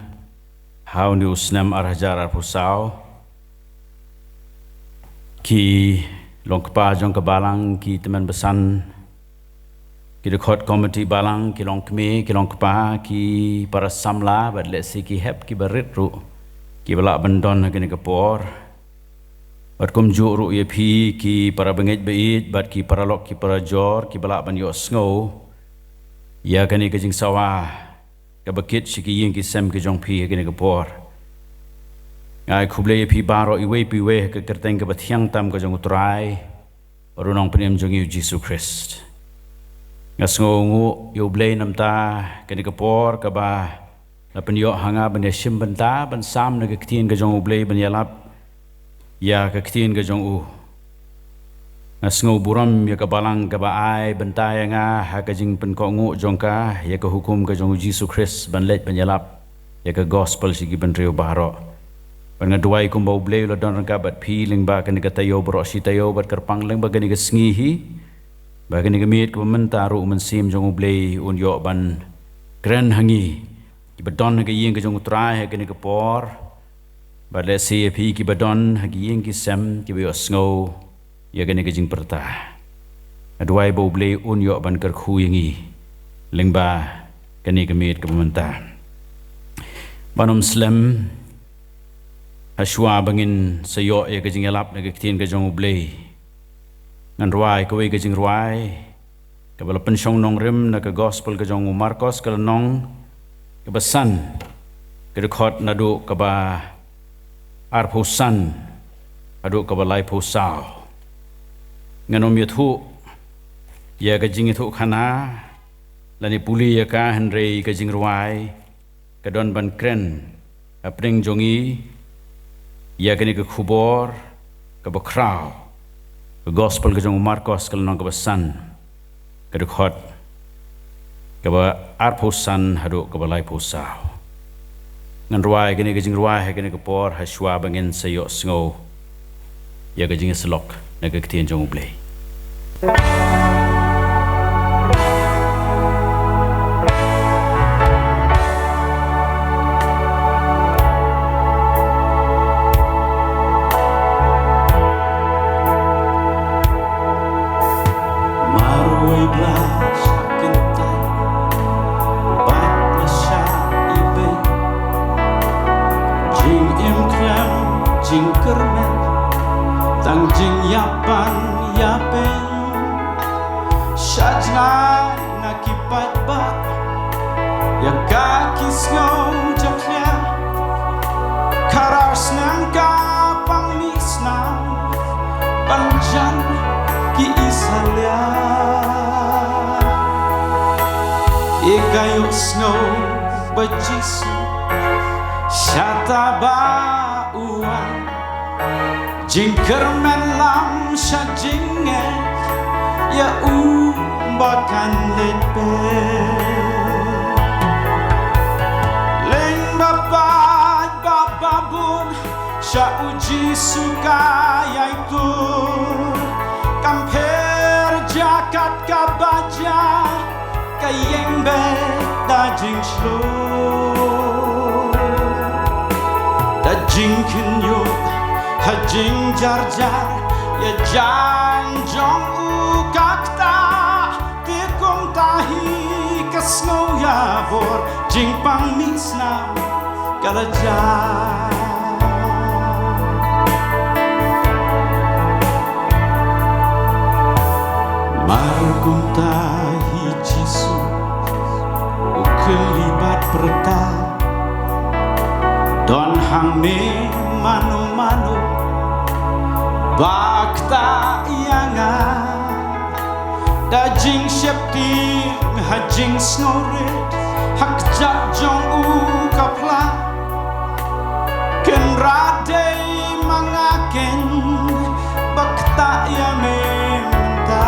ha une u snem ar hajar arphew saw. Ki longkpa jong ka balang, ki tymmen basan, ki dkhot komiti balang, ki longkmie, ki longkpa, ki para samla bad lehse ki hep kiba rit ruh kiba lah ban don ha kane ka por. Bad kumjuh ruh ïa phi ki para bangeit ba ïeit bad ki paralok ki parajor kiba lah ban ïohsngew ïa kane ka jingsawa kaba kit sha ki ïing ki sem ki jong phi ha kane ka por. Nga ai khublei ïa phi baroh iwei pa iwei ha ka kyrteng kaba thiang tam ka jong u Trai bad u Nongpynim jong ngi u Jisu Khrist. Nga sngewnguh ïa u Blei namar kane ka por kaba la pynïoh ha nga ban ïashim bynta, ban sam na ka ktien ka jong u Blei, ban ïalap ïa ka ktien ka jong u. Nga sngew burom ïa ka balang kaba ai bynta ïa nga ha ka jingpynkohnguh jong ka ïa ka hukum ka jong u Jisu Khrist ban leit ban ïalap ïa ka gospel sha ki bynriew baroh. Bad nga duwai kumba U Blei u la don ryngkat bad phi lyngba kane ka taïew baroh shi taïew bad kyrpang lyngba kane ka sngi hi, ba kane ka miet kaba mynta ruh U Mynsiem jong U Blei un ïoh ban kren ha ngi kiba don ha ka ïing ka jong U Trai ha kane ka por. Bad lehse ïa phi kiba don ha ki ïing ki sem kiba ïohsngew ïa kane ka jingpyrta, nga duwai ba U Blei un ïoh ban kyrkhu ïa ngi lyngba kane ka miet kaba mynta. Ban ym slem, ha shuwa ba ngin sa ïoh ïa ka jingïalap na ka ktien ka jong U Blei, ngan rwai kawei ka jingrwai kaba la pynshong nongrim na ka Gospel ka jong u Markos, ka lynnong kaba san, ka dkhot naduh kaba arphew san haduh kaba laiphew saw. Ngan ym ïathuh ïa ka jingïathuhkhana lane pule ïa ka, hynrei ka jingrwai ka don ban kren hapdeng jong ngi ïa kane ka khubor kaba khraw, ka Gospel ka jong u Markos, ka lynnong kaba san, ka dkhot kaba arphew san haduh kaba laiphew saw. Ngan rwai kane ka jingrwai ha kane ka por ha shuwa ba ngin sa ïohsngew ïa ka jingïasyllok na ka ktien jong U Blei. Marwei bla sha kynta, bad la sha ibeiñ. Jingim khlem jingkyrmen, tang jingïapan ïabeiñ. Sha jngai na ki paidbah, ïa ka ki sngew jakhlia. Khadar snem ka pang mih snam, ban jan ki Israel. Ïa ka ïohsngew ba Jisu, shata ba u wan. Jingkyrmen lam sha jingngeit, ïa u ba kan leit beit. Lyngba paidbah babun, sha u Jisu ka ïai tur. Kam pher jaka kaba jia, ka ïeng beit da jingshlur. Da jingkhynñiuh ha jingjarjar, ïa jaiñ jong u ka ktah. Te kumta hi ka sngew ïa bor, jingpang mih snam ka la jia. Mar kumta hi Jisu u kylli bad pyrta, don hangne mano mano ba ktah ïa nga. Da jingsheptieng ha jingsngewrit, ha kjat jong u ka phla. Kynrad dei ma nga keiñ ba ktah ïa me mynta.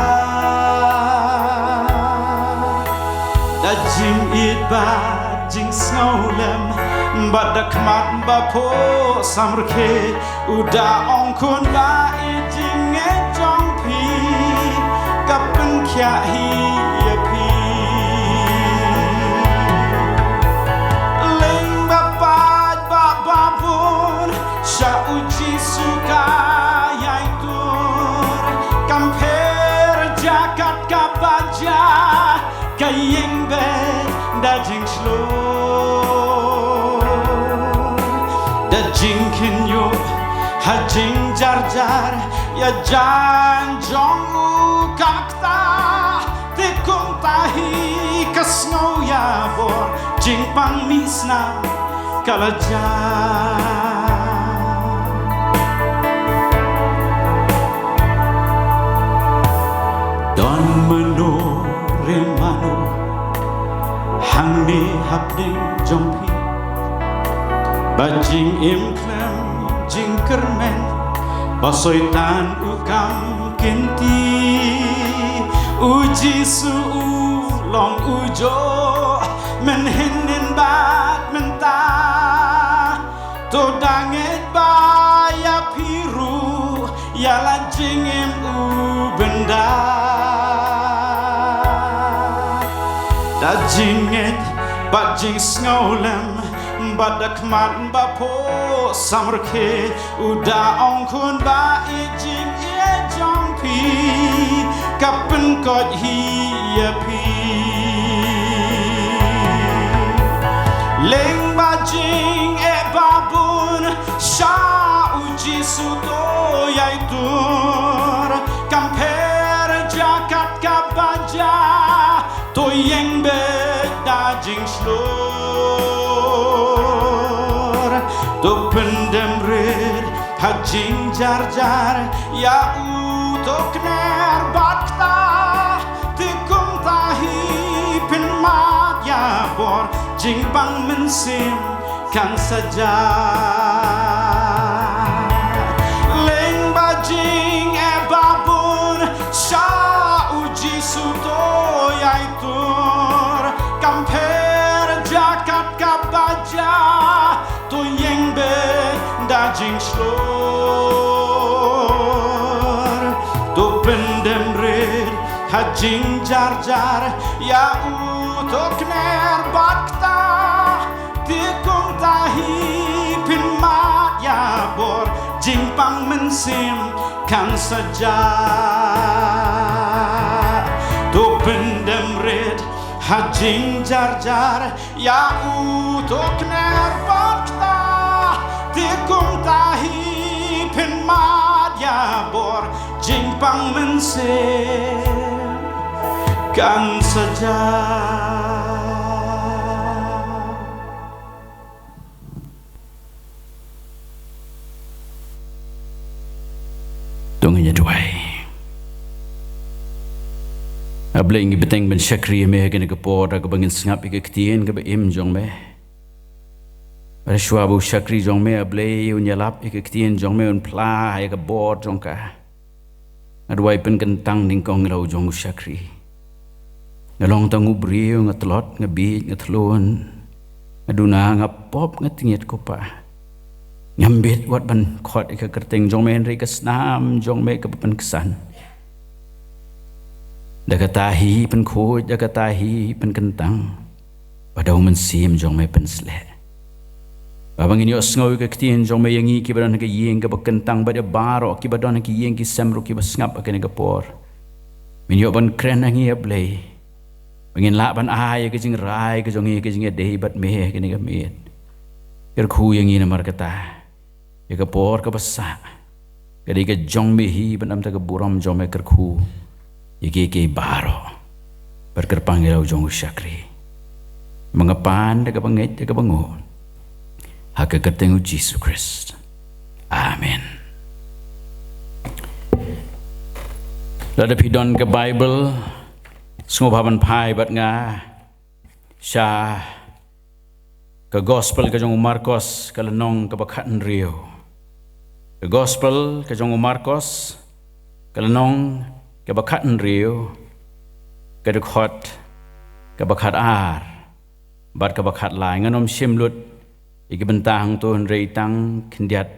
Da jingïeit bad jingsngewlem, bad da khmat ba phuh samrkhie, u da ong, khun ba ïeit, jingngeit jong phi ka pynkhiah hi ïa phi. Lyngba paidbah babun, sha u Jisu ka ïai tur. Kam pher jaka kaba jia, ka ïeng beit da jingshlur. Da jingkhynñiuh ha jingjarjar, ïa jaiñ jong u ka ktah. Te kumta hi ka sngew ïa bor, jingpang mih snam ka la jia. Don mano re mano hangne hapdeng jong phi, ba jingim khlem jingkyrmen, ba Soitan u kam kynti. U Jisu u long u juh, mynhynnin bad mynta. To da ngeit ba ïa phi ruh ïa la jingim u bynda. Da jingngeit bad jingsngewlem bad da khmat ba phuh samrkhie, u da ong khun ba i jingïeit jong phi ka pynkoit hi ïa phi. Lyngba jingeh babun sha u Jisu to ïai tur, kam pher jaka kaba jia, to ïeng beit da jingshlur. To pyndem rit ha jingjarjar ïa u, to kner bad kata, te kumta hi phin mad ïa bor, jingpang mynsiem kan sa jah. Lyngba jingeh babun sha u Jisu to ïai tur, kam pher jaka kaba jia, to ïeng beit da jingshlur. To pyndem rit ha jingjarjar ïa u, to kner bad kata, te kumta hi phin mad ïa bor, jingpang mynsiem kan sa jah. To pyndem rit ha jingjarjar ïa u, to kner bad kata, te kumta hi phin mad ïa bor, jingpang mynsiem kan sa jah. To ngin ïa duwai. A Blei, ngi bteng ban shakri ïa me ha kane ka por, da kaba ngin sngap ïa ka ktien kaba im jong me. Bad shuwa ba u shakri jong me, A Blei, un ïalap ïa ka ktien jong me, un phla ïa ka bor jong ka, nga duwai, pynkyntang nyngkong ïa la u jong u shakri. Nga long tang u briew, nga tlot, nga bieit, nga thlun, nga duna, nga pop, nga tngiat, ko Pa. Ngam bit wat ban khot ïa ka kyrteng jong me, hynrei ka snam jong me kaba pynksan. Da kata hi pynkhuid, da kata hi pynkyntang, ba da u Mynsiem jong me pynsleh. Ba, ba ngin ïohsngew ïa ka ktien jong me ïa ngi kiba don ha ka ïing kaba kyntang, bad ïa baroh kiba don ha ki ïing ki sem ruh kiba sngap ha kane ka por. Men ïoh ban kren ha ngi, A Blei, ba ngin lah ban ai ïa ka jingrai ka jong ngi, ka jingïadei bad me ha kane ka miet. Kyrkhu ïa ngi namar kata. Ïa ka por kaba sah ka dei ka jong me hi, bad namar ka burom jong me, kyrkhu ïa kiei kiei baroh. Bad kyrpang ïa la u jong u shakri. Ba nga pan da kaba ngeit, da kaba nguh, ha ka kyrteng u Jisu Khrist. Amen. Lada phi don ka Baibl, sngewbha ban phai bad nga sha ka Gospel ka jong u Markos, ka lynnong kaba khathynriew. Ka Gospel ka jong u Markos, ka lynnong kaba khathynriew, ka dkhot kaba khatar bad kaba khatlai. Ngan ym shim lut ïa ki bynta hangto, hynrei tang khyndiat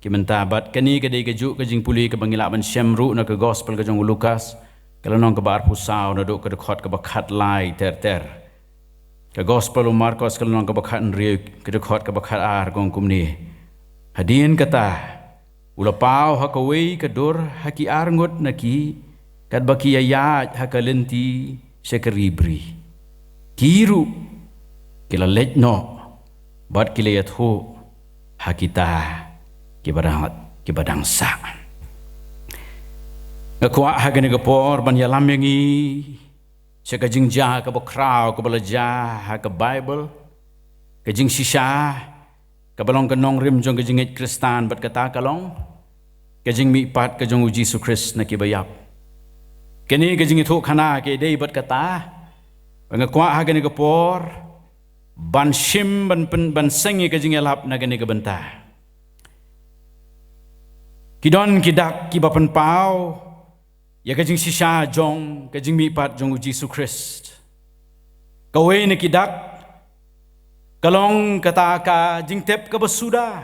ki bynta, bad kane ka dei kajuh ka jingpule kaba ngi lah ban shem ruh na ka Gospel ka jong u Lukas, ka lynnong kaba arphew saw, naduh ka dkhot kaba khatlai ter ter. Ka Gospel u Markos, ka lynnong kaba khathynriew, ka dkhot kaba khatar, ka ong kumne: Hadien kata, u la paw ha kawei ka dur ha ki arngut na ki, katba ki ïaïaid ha ka lynti sha ka ri bri. Ki ruh ki la leit noh bad ki la ïathuh ha kita kiba dang, kiba dang sah. Nga kwah ha kane ka por ban ïalam ïa ngi sha ka jingjia kaba khraw kaba la jia ha ka Baibl, ka jingshisha kaba long ka nongrim jong ka jingngeit Khristan, bad kata ka long ka jingmihpat ka jong u Jisu Khrist na kiba ïap. Kane ka jingïathuhkhana ka dei bad kata ba nga kwah ha kane ka por ban shim, ban pyn-, ban seng ïa ka jingïalap na kane ka bynta. Ki don ki dak kiba pynpaw ïa ka jingshisha jong ka jingmihpat jong u Jisu Khrist. Kawei na ki dak Ka long kata ka jingtep kaba suda.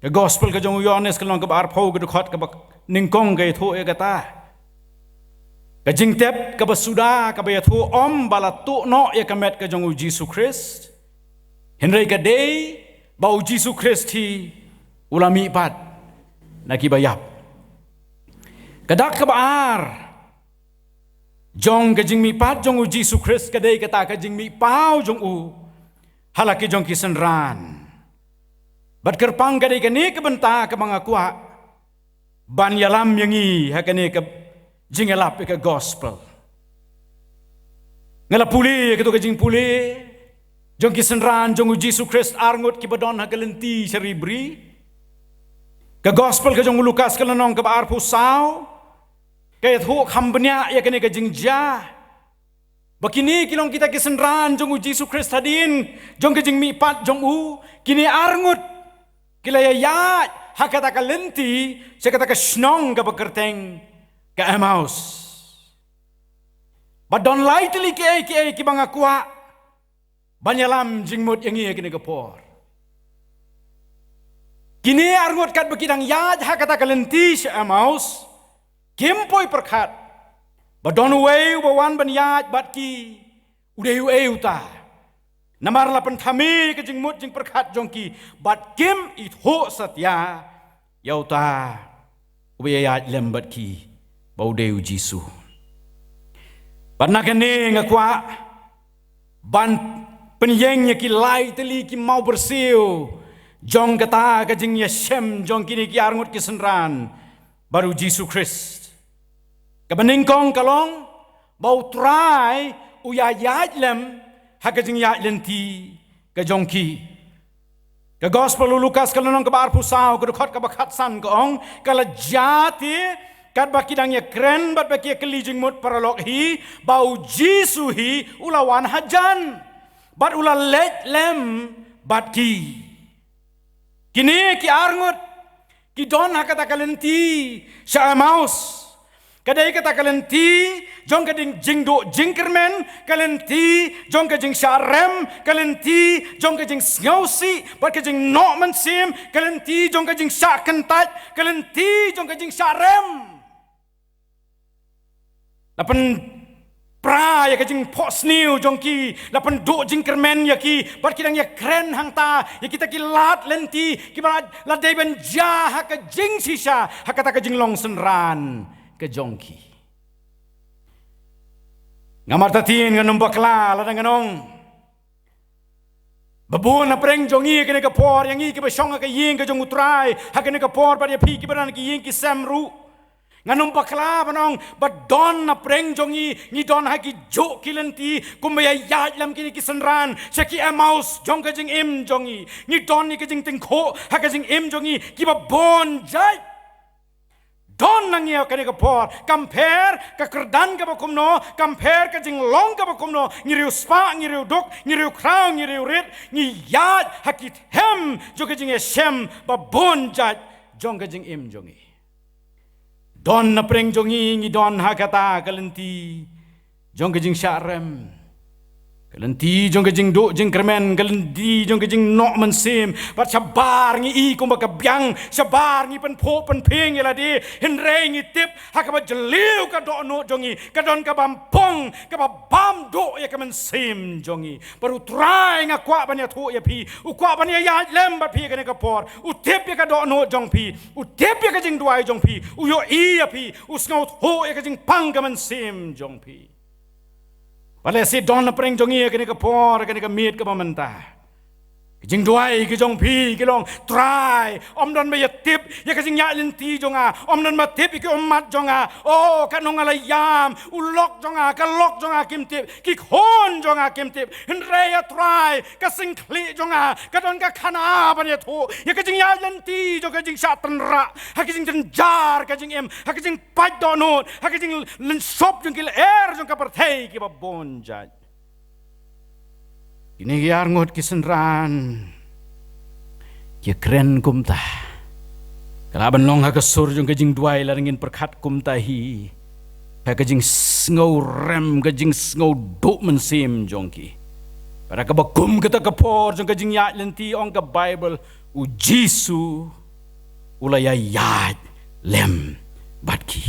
Ka gospel ka jong u Ïoannis ka long kaba arphew ka dkhot kaba nyngkong ka ïathuh ïa kata. Ka jingtep kaba suda kaba ïathuh ym ba la tuh noh ïa ka met ka jong u Jisu Khrist. Hynrei ka dei ba u Jisu Khrist hi u la mihpat na kiba ïap. Ka dak kaba ar jong ka jingmihpat jong u Jisu Khrist ka dei kata ka jingmihpaw jong u ha la ki jong ki synran. Bad kyrpang ka dei kane ka bynta kaba nga kwah ban ïalam ïa ngi ha kane ka jingïalap ïa ka gospel. Nga la pule ïa kato ka jingpule jong ki synran jong u Jisu Khrist arngut kiba don ha ka lynti sha ri bri. Ka gospel ka jong u Lukas ka lynnong kaba arphew saw ka ïathuh kham bniah ïa kane ka jingjia. Ba kine ki long kita ki synran jong u Jisu Khrist hadien jong ka jingmihpat jong u, kine arngut ki la ïaid ha kata ka lynti sha kata ka shnong kaba kyrteng ka Emmaus. Ba don lai tylli kiei kiei kiba nga kwah ban ïalam jingmut ïa ngi ha kane ka por. Kine arngut katba ki dang ïaid ha kata ka lynti sha Emmaus, kim poi pyrkhat ba don uwei uba wan ban ïaid bad ki, u dei uei uta. Namar la pynthame ka jingmut jingpyrkhat jong ki bad kim ithuh satia ïa uta uba ïaid lem bad ki ba u dei u Jisu. Bad na kane nga kwah ban pynïeng ïa ki lai tylli ki mawbyrsiew jong kata ka jingïashem jong kine ki arngut ki synran bad u Jisu Khrist. Kaba nyngkong ka long ba u Trai u ïaid lem ha ka jingïaid lynti ka jong ki. Ka gospel u Lukas ka lynnong kaba arphew saw ka dkhot kaba khatsan ka ong, ka la jia te katba ki dang ïakren bad ba ki ïakylli jingmut paralok hi ba u Jisu hi u la wan hajan bad u la leit lem bad ki. Kine ki arngut ki don ha kata ka lynti sha Emmaus. Ka dei kata ka lynti jong ka ding jingduh jingkyrmen, ka lynti jong ka jingshah rem, ka lynti jong ka jingsngewsih bad ka jingnoh mynsiem, ka lynti jong ka jingshah kyntait, ka lynti jong ka jingshah rem. La pynpra ïa ka jingphohsniew jong ki, la pynduh jingkyrmen ïa ki bad ki dang ïakren hangta ïa kita ki lad lynti kiba la dei ban jia ha ka jingshisha ha kata ka jinglong synran ka jong ki. Nga martatien ngan ym bakla lada ngan ong ba bun na pdeng jong ngi ha kane ka por, ïa ngi kiba shong ha ka ïing ka jong u Trai ha kane ka por bad ïa phi kiba don ha ki ïing ki sem ruh, ngan ym bakla ban ong ba don na pdeng jong ngi, ngi don ha ki juh ki lynti kumba ïaid lem kine ki synran sha ki Emmaus jong ka jingim jong ngi. Ngi don ïa ka jingtyngkhuh ha ka jingim jong ngi kiba bun jait. Don na ngi ha kane ka por, kam pher ka kyrdan kaba kumno, kam pher ka jinglong kaba kumno, ngi riewspah, ngi riewduk, ngi riewkhraw, ngi riewrit, ngi ïaid ha ki them jong ka jingïashem ba bun jait jong ka jingim jong ngi. Don na pdeng jong ngi, ngi don ha kata ka lynti jong ka jingshah rem, ka lynti jong ka jingduh jingkyrmen, ka lynti jong ka jingnoh mynsiem. Bad shabar ngi i kumba ka biang, shabar ngi pynphuh pynphieng ïa lade, hynrei ngi tip ha kaba jylliew ka dohnud jong ngi ka don ka bam phong, kaba bam duh ïa ka mynsiem jong ngi. Bad u Trai nga kwah ban ïathuh ïa phi, u kwah ban ïaid lem bad phi ha kane ka por. U tip ïa ka dohnud jong phi, u tip ïa ka jingduwai jong phi, u ïohi ïa phi, u sngewthuh ïa ka jingpang ka mynsiem jong phi. Bad lehse don na pdeng jong ngi ha kane ka por, ha kane ka miet kaba mynta, ka jingduwai ka jong phi ka long, Trai, ym don ba ïa tip ïa ka jingïaid lynti jong nga, ym don ba tip ïa ki ummat jong nga. O, katno nga la ïam, u lok jong nga, ka lok jong nga kim tip, ki khun jong nga kim tip. Hynrei ïa Trai, ka sngewkhlieh jong nga ka don ka khana ban ïathuh ïa ka jingïaid lynti jong ka jingshah tynrah ha ka jingjynjar ka jingim, ha ka jingpait dohnud, ha ka jinglynshop jong ki lyer jong ka pyrthei kiba bun jait. Kine ki arngut ki synran ki kren kumta. Ka lah ban long ha ka sur jong ka jingduwai lada ngin pyrkhat kumta hi, ha ka jingsngew rem, ka jingsngew duh mynsiem jong ki. Para kaba kum kata ka por jong ka jingïaid lynti, ong ka Baibl, u Jisu u la ïaid lem bad ki.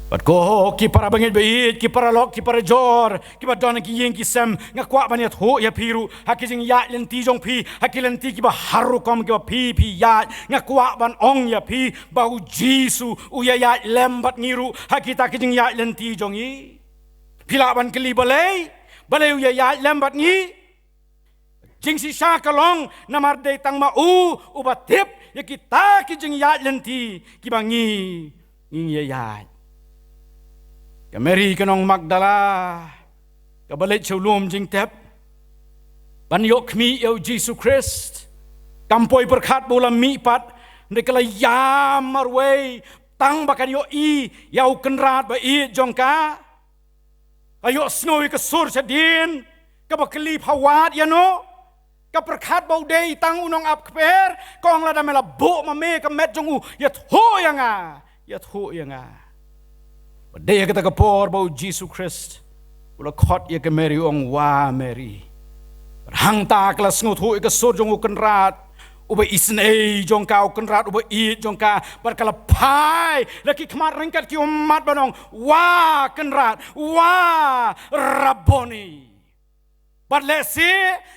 Bad ko ki para bangeit ba ïeit, ki para lok, ki para jor, kiba don ha ki ïing ki sem, nga kwah ban ïathuh ïa phi ruh ha ki jingïaid lynti jong phi, ha ki lynti kiba har rukom kiba phi phi ïaid, nga kwah ban ong ïa phi ba u Jisu u ïaid lem bad ngi ruh ha kita ki jingïaid lynti jong ngi. Phi lah ban kylli balei, balei u ïaid lem bad ngi? Jingshisha ka long namar dei tang ma u uba tip ïa kita ki jingïaid lynti kiba ngi ngi ïaid. Ka Mary ka nong Magdala, kaba leit sha u lum jingtep ban ïoh khmih ïa u Jisu Khrist, kam poi pyrkhat ba u la mih pat, hynrei ka la ïam marwei tang ba kan ïohi ïa u kynrad ba ïeit jong ka. Ka ïohsngew ïa ka sur shadien, kaba kylli, pha wad ïano? Ka pyrkhat ba u dei tang u nongap kper, ka ong, lada me la buh ma me ka met jong u, ïathuh ïa nga, ïathuh ïa nga. Bad dei ha kata ka por ba u Jisu Khrist u la khot ïa ka Mary, u ong, wa Mary. Bad hangta ka la sngewthuh ïa ka sur jong u kynrad uba isynei jong ka, u kynrad uba ïeit jong ka, bad ka la phai la ki khmat ryngkat ki ummat ban ong, wa kynrad, wa Rabboni. Bad lehse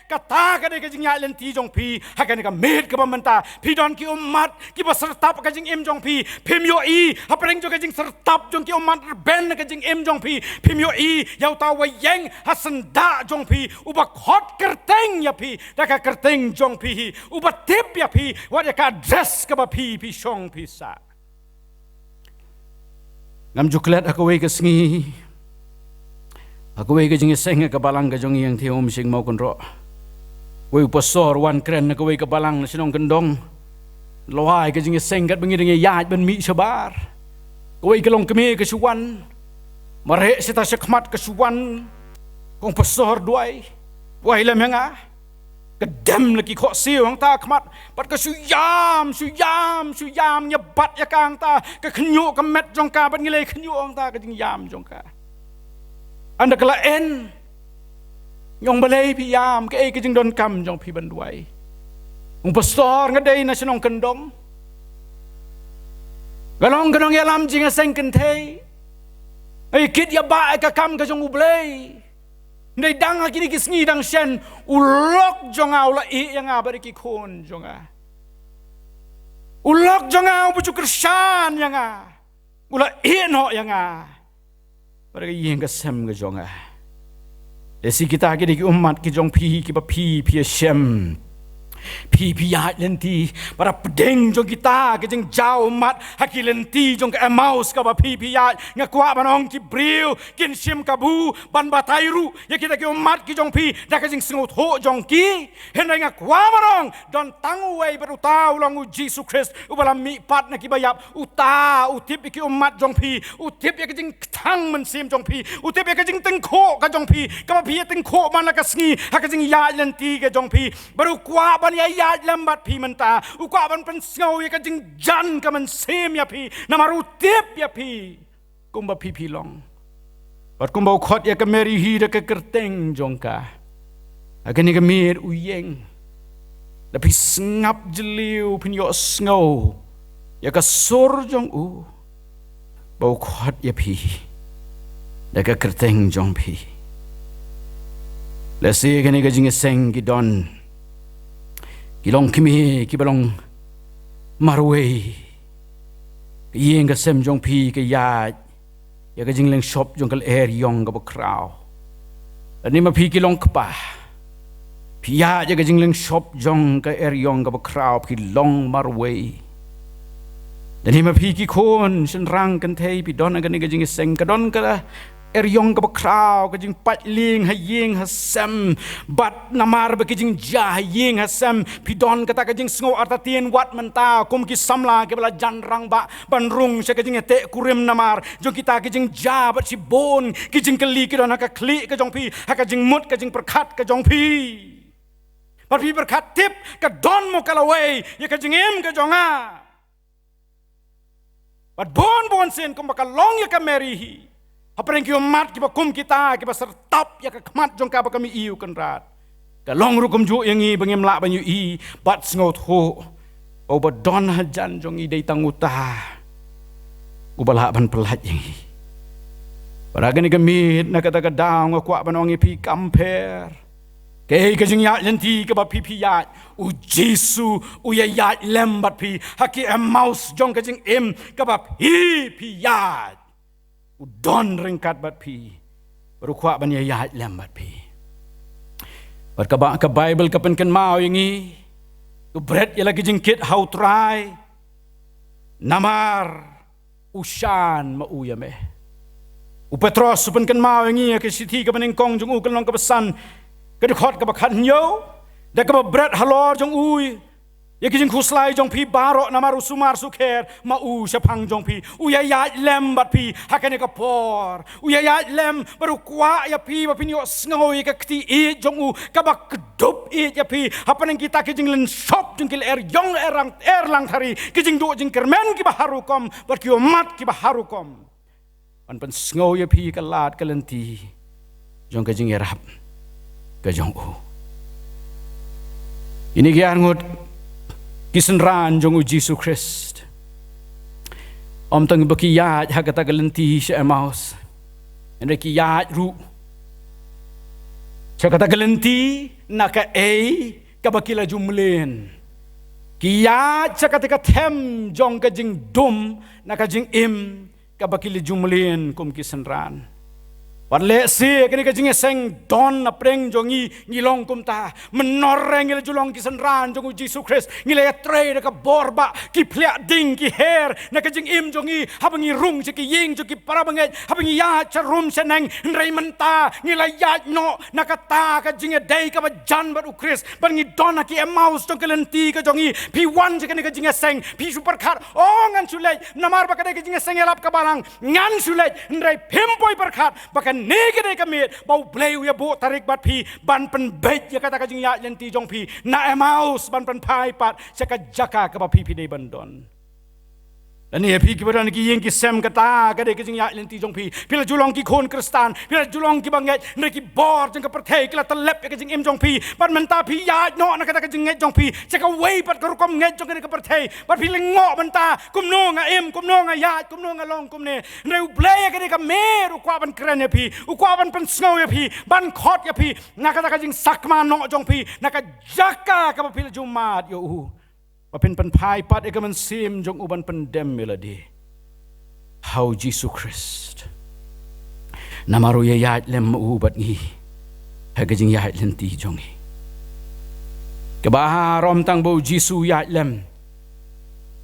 kata ka dei ka jingïaid lynti jong phi ha kane ka miet kaba mynta. Phi don ki ummat kiba syrtap ka jingim jong phi. Phim ïohi hapdeng jong ka jingsyrtap jong ki ummat, rben ka jingim jong phi, phim ïohi ïa uta uba ïeng ha syndah jong phi, uba khot kyrteng ïa phi da ka kyrteng jong phi hi, uba tip ïa phi wat ïa ka address kaba phi phi shong phi sah. Ngam ju klet ha kawei ka sngi, ha kawei ka jingïaseng ha ka balang ka jong ngi, ïa Thiaw Umshing Mawkynroh. Wei u pastor wan kren na kawei ka balang na shnong Kyndong. Lawei ka jingïaseng katba ngi dang ïaid ban mih shabar, kawei ka longkmie ka shu wan. Mareh sha ta sha khmat ka shu wan. Kong pastor, duwai, duwai lem ïa nga. Ka dem la ki khohsiew hangta khmat, bad ka shu ïam, shu ïam, shu ïam. Ngi ïa bat ïa ka hangta, ka khynñiuh ka met jong ka, bad ngi leh khynñiuh hangta ka jingïam jong ka. Ynda ka la en, ngi ong, balei phi ïam, kaei ka jingdonkam jong phi ban duwai? Ong, pastor, nga dei na shnong Kyndong, nga long ka nongïalam jingïaseng kynthei, nga ïa kit ïa bah ïa ka kam ka jong U Blei. Hynrei dang ha kine ki sngi dang shen, u lok jong nga u la ïeh ïa nga bad ïa ki khun jong nga. U lok jong nga uba ju kyrshan ïa nga u la ïeh noh ïa nga bad ïa ka ïing ka sem ka jong nga. Lehse kita ki dei ki ummat ki jong phi kiba phi phi ïashem. Phi phi ïaid lynti, bad hapdeng jong kita ki jingjia ummat ha ki lynti jong ka Emmaus kaba phi phi ïaid, nga kwah ban ong, ki briew kin shim kabu ban batai ruh ïa kita ki ummat ki jong phi da ka jingsngewthuh jong ki. Hynrei nga kwah ban ong, don tang uwei bad uta u long u Jisu Khrist uba la mih pat na kiba ïap. Uta u tip ïa ki ummat jong phi, u tip ïa ka jingkthang mynsiem jong phi, u tip ïa ka jingtyngkhuh ka jong phi, kaba phi ïa tyngkhuh man la ka sngi ha ka jingïaid lynti ka jong phi. Bad u kwah ban ïa ïaid lem bad phi mynta. U kwah ban pynsngew ïa ka jingjan ka mynsiem ïa phi, namar u tip ïa phi kumba phi phi long. Bad kumba u khot ïa ka Mary hi da ka kyrteng jong ka, ha kane ka miet u ïeng. Da phi sngap jylliew phin ïohsngew ïa ka sur jong u ba u khot ïa phi da ka kyrteng jong phi. Lehse kane ka jingïaseng ki don ki longkmie kiba long marwei. Ka ïing ka sem jong phi ka ïaid ïa ka jingleng shop jong ka lyer ïong kaba khraw. Lane ma phi ki long kpa, phi ïaid ïa ka jingleng shop jong ka lyer ïong kaba khraw, phi long marwei. Lane ma phi ki khun shynrang kynthei, phi don ha kane ka jingïaseng, ka don ka lyer ïong kaba khraw, ka jingpait lieng ha ïing ha sem. Bad namar ba ki jingjia ha ïing ha sem, phi don kata ka jingsngew artatien wat mynta kum ki samla kiba la jan rangbah ban rung sha ka jingïateh kurim, namar jong kita ki jingjia bad shibun ki jingkylli ki don ha ka khlieh ka jong phi, ha ka jingmut ka jingpyrkhat ka jong phi. Bad phi pyrkhat, tip, ka don mo ka lawei ïa ka jingim ka jong nga. Bad bun bun sien kumba ka long ïa ka Mary hi, hapdeng ki ummat kiba kum kita kiba syrtap ïa ka khmat jong ka ba ka mih ïa u Kynrad. Ka long ruh kumjuh ïa ngi ba ngim lah ban ïohi bad sngewthuh ba uba don hajan jong ngi dei tang uta uba lah ban pyllait ïa ngi. Bad ha kane ka miet na kata ka daw nga kwah ban ong ïa phi, kam pher kaei ka jingïaid lynti kaba phi phi ïaid, u Jisu u ïaid lem bad phi. Ha ki Emmaus jong ka jingim kaba phi phi ïaid, u don ryngkat bad phi bad u kwah ban ïaid lem bad phi. Bad kaba ka Baibl ka pynkynmaw ïa ngi, to bret ïa la ki jingkit ha u Trai, namar u shan ma u ïa me. U Petros u pynkynmaw ïa ngi ha ka shithi kaba nyngkong jong u, ka lynnong kaba san, ka dkhot kaba khathynñiew, da kaba bret halor jong u ïa ki jingkhuslai jong phi baroh, namar u sumar sukher ma u shaphang jong phi, u ïaid lem bad phi ha kane ka por, u ïaid lem bad u kwah ïa phi ba phin ïohsngew ïa ka kti ïeit jong u kaba kdup ïeit ïa phi hapdeng kita ki jinglynshop jong ki lyer ïong, erang erlang thari, ki jingduh jingkyrmen kiba har rukom bad ki ummat kiba har rukom, ban pynsngew ïa phi ka lad ka lynti jong ka jingïarap ka jong u. Kine ki arngut ki synran jong u Jisu Khrist, ym tang ba ki ïaid ha kata ka lynti sha Emmaus, hynrei ki ïaid ruh sha kata ka lynti na kaei kaba ki la ju mlien. Ki ïaid sha kata ka them jong ka jingdum na ka jingim kaba ki la ju mlien kum ki synran. Wat lehse kane ka jingïaseng don napdeng jong ngi, ngi long kumta. Mynno re ngi la ju long ki synran jong u Jisu Khrist, ngi la ïatrei da ka bor ba ki phliah ding ki her na ka jingim jong ngi, haba ngi rung sha ki ïing jong ki para bangeit, haba ngi ïaid sha rum sha neng. Hynrei mynta ngi la ïaid noh na kata ka jingïadei kaba jan bad u Khrist, bad ngi don ha ki Emmaus jong ka lynti ka jong ngi. Phi wan sha kane ka jingïaseng, phi shu pyrkhat, oh, ngan shu leit namar ba ka dei ka jingïaseng ïalap ka balang, ngan shu leit. Hynrei phim poi pyrkhat ba kane ka dei ka miet ba U Blei u ïabuh tarik bad phi ban pynbeit ïa kata ka jingïaid lynti jong phi na Emmaus, ban pynphai pat sha ka jaka kaba phi phi dei ban don. Lane ïa phi kiba don ha ki ïing ki sem, kata ka dei ka jingïaid lynti jong phi. Phi la ju long ki khun Khristan, phi la ju long kiba ngeit, hynrei ki bor jong ka pyrthei ki la tyllep ïa ka jingim jong phi. Bad mynta phi ïaid noh na kata ka jingngeit jong phi sha kawei pat ka rukom ngeit jong kane ka pyrthei. Bad phi lyngngoh mynta, kumno nga im, kumno nga ïaid, kumno nga long kumne. Hynrei U Blei ha kane ka miet u kwah ban kren ïa phi, u kwah ban pynsngew ïa phi, ban khot ïa phi na kata ka jingsakma noh jong phi, na ka jaka kaba phi la ju mad ïa u, ba phin pynphai pat ïa ka mynsiem jong u ban pyndem ïa lade ha u Jisu Khrist, namar u ïaid lem ma u bad ngi ha ka jingïaid lynti jong ngi. Kaba ar, ym tang ba u Jisu u ïaid lem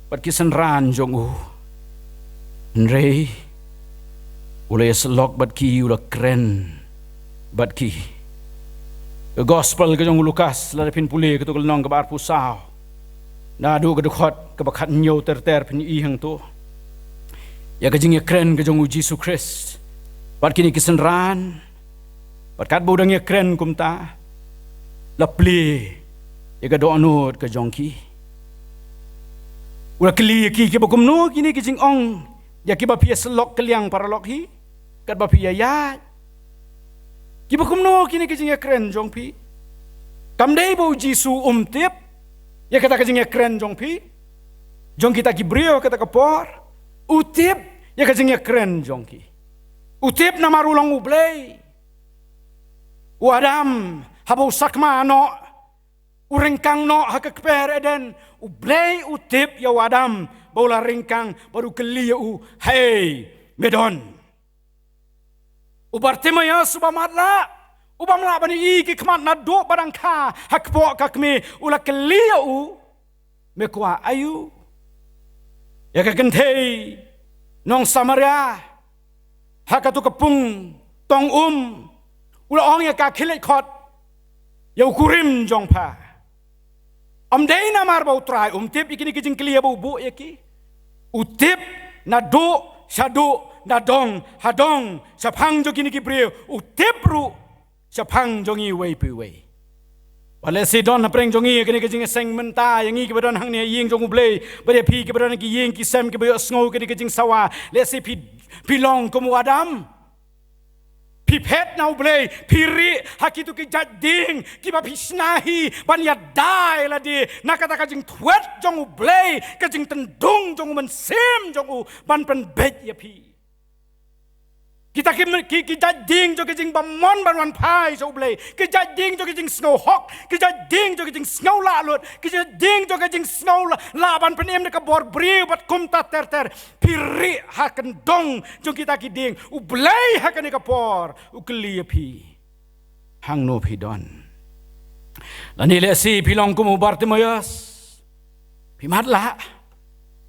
bad ki synran jong u, hynrei u la ïasyllok bad ki, u la kren bad ki. Ka Gospel ka jong u Lukas, lada phin pule kato ka lynnong kaba arphew saw, naduh ka dkhot kaba khathynñiew ter ter, phin ïohi hangto ïa ka jingïakren ka jong u Jisu Khrist bad kine ki synran. Bad katba u dang ïakren kumta, la plie ïa ka dohnud ka jong ki. U la kylli ïa ki, kiba kumno kine ki jingong ïa kiba phi ïasyllok kylliang paralok hi, katba phi ïaid? Kiba kumno kine ki jingïakren jong phi? Kam dei ba u Jisu um tip ïa kata ka jingïakren jong phi, jong kita ki briew kata ka por? U tip ïa ka jingïakren jong ki. U tip namar u long U Blei. U Adam, haba u sakma noh, u ryngkang noh ha ka kper Eden, U Blei u tip ïa u Adam ba u la ryngkang, bad u kylli ïa u, haei me don? U Bartimaeus uba matlah, u bym lah ban ïohi ki khmat naduh ba dang kha ha kpoh ka kmie, u la kylli ïa u, me kwah aïu? Ïa ka kynthei nong Samaria ha kato ka pung tong um, u la ong ïa ka, khie leit khot ïa u kurim jong pha. Ym dei namar ba u Trai um tip ïa kine ki jingkylli ba u buh ïa ki. U tip naduh shaduh, nadong hadong shaphang jong kine ki briew. U tip ruh shaphang jong ngi iwei pa iwei. Wat lehse don hapdeng jong ngi kane ka jingïaseng mynta, ïa ngi kiba don hangne ha ïing jong U Blei, bad ïa phi kiba don ha ki ïing ki sem kiba ïohsngew kane ka jingsawa. Lehse phi, phi long kum u Adam. Phi phet na U Blei, phi rieh ha kito ki jait ding kiba phi shna hi ban ïada ïa lade na kata ka jingthwet jong U Blei, ka jingtyndung jong U Mynsiem jong U ban pynbeit ïa phi. Kita ki, ki, ki jait ding jong ka jingbymon ban wan phai sha U Blei, ki jait ding jong ka jingsngewhok, ki jait ding jong ka jingsngewlah lut, ki jait ding jong ka jingsngewlah, lah ban pynim da ka bor briew bad kumta ter ter. Phi rieh ha kyndong jong kita ki ding. U Blei ha kane ka por u kylli ïa phi, hangno phi don? Lane lehse phi long kum u Bartimaeus. Phi matlah.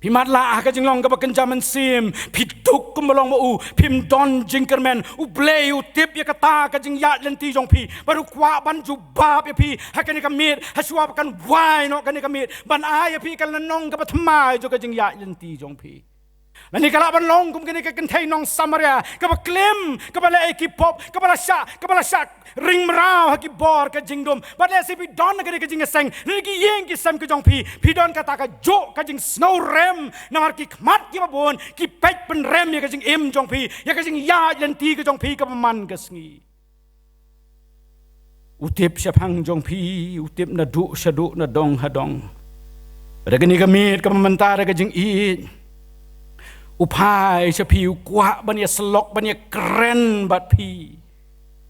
Phi matlah ha ka jinglong kaba kynja mynsiem. Phi duk kumba long ma u. Phim don jingkyrmen. U Blei u tip ïa kata ka jingïaid lynti jong phi. Bad u kwah ban jubab ïa phi ha kane ka miet, ha shuwa ba kan wai noh kane ka miet, ban ai ïa phi ka lynnong kaba thymmai jong ka jingïaid lynti jong phi. Lane ka lah ban long kum kane ka kynthei nong Samaria kaba klim, kaba leh ïa ki pop, kaba la shah, kaba la shah ring mraw ha ki bor ka jingdum. Bad lehse phi don kane ka jingïaseng, lane ki ïing ki sem ka jong phi, phi don kata kajuh ka jingsngewrem, namar ki khmat kiba bun ki peit pynrem ïa ka jingim jong phi, ïa ka jingïaid lynti ka jong phi kaba man ka sngi. U tip shaphang jong phi, u tip naduh shaduh, nadong hadong. Bad ha kane ka miet kaba mynta da ka jingïeit, u phai sha phi, u kwah ban ïasyllok, ban ïakren bad phi.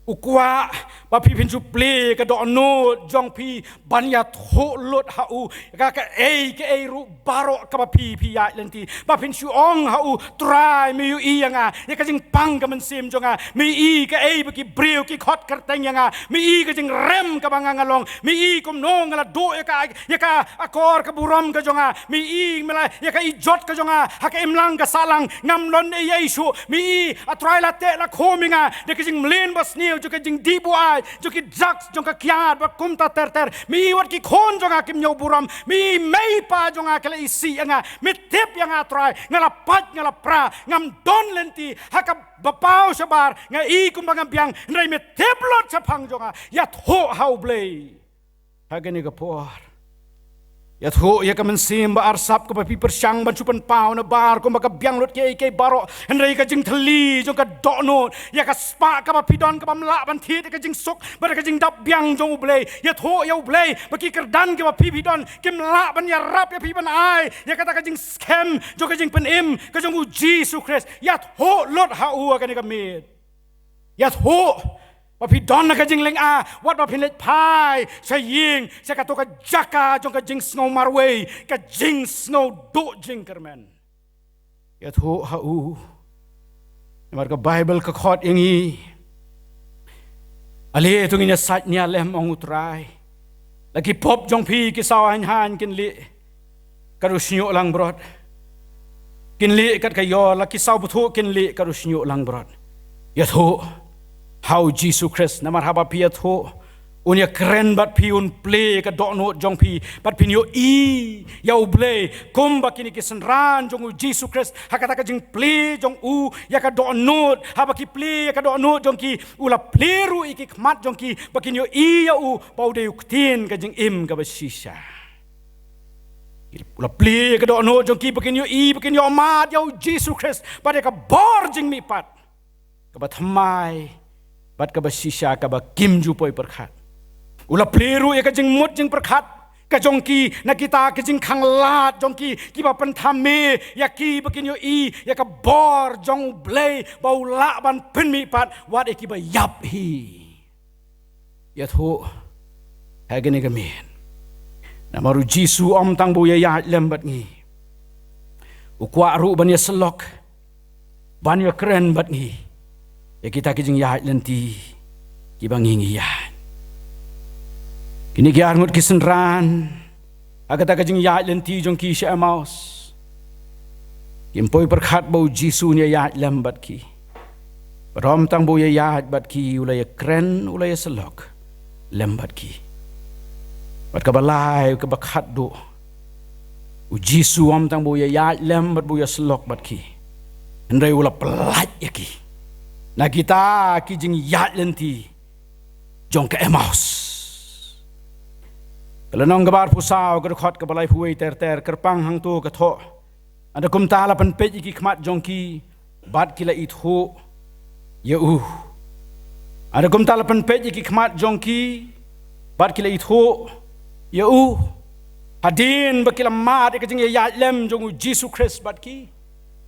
U kwah ba phi phin shu plie ka dohnud jong phi ban ïathuh lut ha u ïa ka, kaei kaei ruh baroh kaba phi, phi ïaid lynti. Ba phin shu ong ha u, Trai, me ïohi ïa nga, ïa ka jingpang ka mynsiem jong nga. Me ïohi kaei ba ki briew ki khot kyrteng ïa nga. Me ïohi ka jingrem kaba nga, nga long. Me ïohi kumno nga la duh ïa ka, ïa ka akor ka burom ka jong nga. Me ïohi me la ïa ka ijot ka jong nga ha ka imlang ka sahlang. Ngam don ei ei shuh. Me ïohi, A Trai, la teh la khum ïa nga da ka jingmlien basniew jong ka jingdih buaid, jong ki drugs, jong ka kiad bad kumta ter ter. Me ïohi wat ki khun jong nga kim ñiew burom. Me ïohi mei pa jong nga ki la isih ïa nga. Me tip ïa nga, Trai, nga la pait, nga la pra, ngam don lynti, ha kaba paw shabar nga i kumba nga biang, hynrei me tip lut shaphang jong nga. Ïathuh ha U Blei ha kane ka por. Ïathuh ïa ka mynsiem ba arsap kaba phi pyrshang ban shu pynpaw na bar kumba ka biang lut kiei kiei baroh, hynrei ka jingthylli jong ka dohnud, ïa ka spah kaba phi don kabym lah ban thied ïa ka jingsuk bad ka jingdap biang jong U Blei. Ïathuh ïa U Blei ba ki kyrdan kiba phi, phi don kim lah ban ïarap ïa phi ban ai ïa kata ka jingskhem jong ka jingpynim ka jong U Jisu Khrist. Ïathuh lut ha u ha kane ka miet. Ïathuh ba phi don ha ka jinglynga, wat ba phin leit phai sha ïing, sha kato ka jaka jong ka jingsngew marwei, ka jingsngew duh jingkyrmen. Ïathuh ha u. Namar ka Baibl ka khot ïa ngi, ale to ngin ïasaid ñialem, ong U Trai. La ki pop jong phi ki saw haiñ haiñ kin lieh kat u shñiuh langbrot. Kin lieh kat ka ïor, la ki saw bthuh kin lieh kat u shñiuh langbrot. Ïathuh ha U Jisu Khrist, namar haba phi ïathuh, un ïakren bad phi, un plie ka dohnud jong phi, bad phin ïohi ïa U Blei kumba kine ki synran jong U Jisu Khrist. Ha kata ka jingplie jong u ïa ka dohnud, haba ki plie ïa ka dohnud jong ki, u la plie ruh ïa ki khmat jong ki ba kin ïohi ïa u, ba u dei u Ktien ka jingim kaba shisha. U la plie ïa ka dohnud jong ki ba kin ïohi, ba kin ïohmad ïa U Jisu Khrist bad ïa ka bor jingmihpat kaba thymmai bad kaba shisha, kaba kim ju poi pyrkhat. U la plie ruh ïa ka jingmut jingpyrkhat ka jong ki na kita ki jingkhanglad jong ki, kiba pynthame ïa ki ba kin ïohi ïa ka bor jong U Blei ba u lah ban pynmihpat wat ïa kiba ïap hi. Ïathuh ha kane ka miet. Namar U Jisu um tang ba u ïaïaid lem bad ngi, u kwah ruh ban ïasyllok, ban ïakren bad ngi ïa kita ki jingïaid lynti kiba ngi ngi ïaid. Kine ki arngut ki synran, ha kata ka jingïaid lynti jong ki sha Emmaus, kim poi pyrkhat ba U Jisu un ïaïaid lem bad ki. Bad um tang ba u ïaïaid bad ki, u la ïakren, u la ïasyllok lem bad ki. Bad kaba lai, kaba khatduh, U Jisu um tang ba u ïaïaid lem bad ba u ïasyllok bad ki, hynrei u la pyllait ïa ki na kita ki jingïaid lynti jong ka Emmaus. Ka lynnong kaba arphew saw, ka dkhot kaba laiphew wei ter ter, kyrpang hangto ka thoh: Hynda kumta la pynpeit ïa ki khmat jong ki bad ki la ithuh ïa u, Hynrei kumta la pynpeit ïa ki khmat jong ki, bad ki la ithuh ïa u. Hadien ba ki la mad ïa ka jingïaid lem jong u Jisu Khrist bad ki,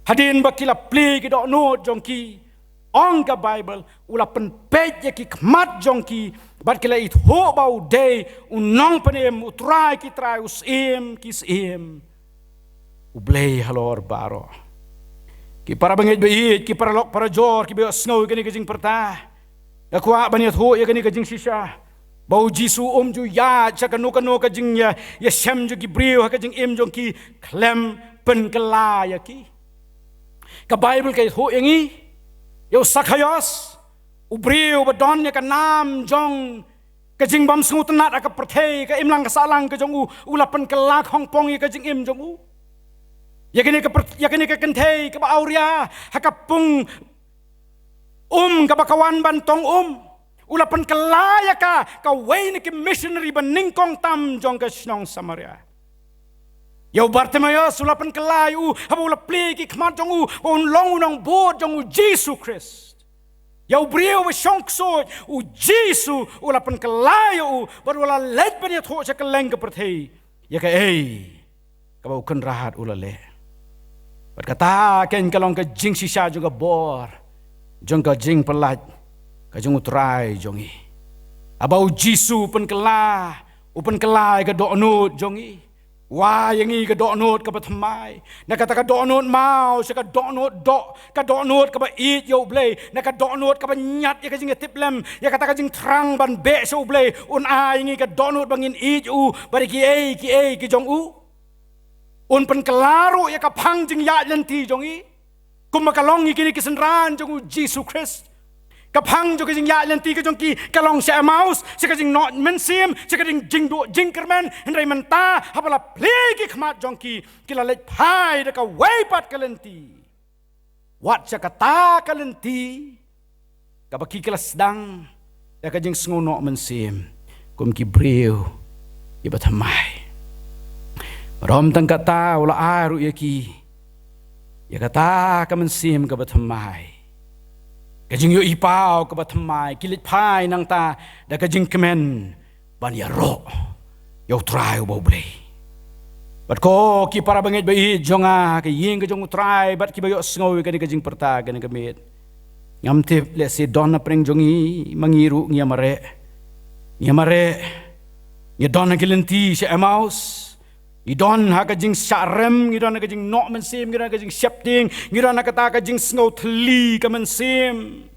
hadien ba ki la plie ki dohnud jong ki, ong ka Baibl, u la pynpeit ïa ki khmat jong ki, bad ki la ithuh ba u dei u Nongpynim, u Trai ki trai, u Syiem ki syiem, u Blei halor baroh. Ki para bangeit ba ïeit, ki paralok parajor kiba ïohsngew ïa kane ka jingpyrta, nga kwah ban ïathuh ïa kane ka jingshisha, ba u Jisu um ju ïaid sha kano kano ka jingïa, ïashem jong ki briew ha ka jingim jong ki khlem pynkylla ïa ki. Ka Baibl ka ïathuh ïa ngi ïa u Sakhaios, u briew ba don ïa ka nam jong ka jingbym sngewtynnad ha ka pyrthei, ka imlang ka sahlang ka jong u, u la pynkylla khongpong ïa ka jingim jong u. Ïa kane ka pyr-, ïa kane ka kynthei kaba awria ha ka pung um kaba ka wan ban tong um, u la pynkylla ïa ka, kawei na ki missionary ba nyngkong tam jong ka shnong Samaria. Ïa u Bartimaios u la pynkylla ïa u haba u la plie ki khmat jong u ba un long u nongbud jong u Jisu Khrist. Ïa u briew ba shong ksuid, u Jisu u la pynkylla ïa u, bad u la leit ban ïathuh sha kylleng ka pyrthei ïa kaei kaba u Kynrad u la leh. Bad kata keiñ ka long ka jingshisha jong ka bor jong ka jingpyllait ka jong u Trai jong ngi. Haba u Jisu u pynkylla, u pynkylla ïa ka dohnud jong ngi. Wai ïa ngi ka dohnud kaba thymmai. Na kata ka dohnud maw, sha ka dohnud doh, ka dohnud kaba ïeit ïa u Blei. Na ka dohnud kaba ñiad ïa ka jingïatiplem, ïa kata ka jingthrang ban beh sha u Blei, un ai ïa ngi ka dohnud ba ngin ïeit ïa u, bad ïa kiei kiei ki jong u. Un pynkylla ruh ïa ka phang jingïaid lynti jong ngi. Kumba ka long ïa kine ki synran jong u Jisu Khrist. Ka phang jong ka jingïaid lynti ka jong ki ka long sha Emmaus, sha ka jingnoh mynsiem, sha ka jing-, jingduh jingkyrmen, hynrei mynta haba la plie ki khmat jong ki, ki la leit phai da kawei pat ka lynti. Wat sha kata ka lynti kaba ki, ki la sdang da ka jingsngewnoh mynsiem kum ki briew kiba thymmai. Bad ym tang kata, u la ai ruh ïa ki ïa kata ka mynsiem kaba thymmai, ka jingïohi paw kaba thymmai, ki leit phai nangta da ka jingkmen ban ïaroh ïa u Trai uba u Blei. Bad ko ki para bangeit ba ïeit jong nga, ka ïing ka jong u Trai, bad kiba ïohsngew ïa kane ka jingpyrta kane ka miet, ngam tip, lehse don na pdeng jong ngi, ma ngi ruh ngi ïa mareh. Ngi ïa mareh. Ngi don ha ki lynti sha Emmaus. Ngi don ha ka jingshah rem, ngi don ha ka jingnoh mynsiem, ngi don ha ka jingsheptieng, ngi don ha kata ka jingsngew thylli ka mynsiem.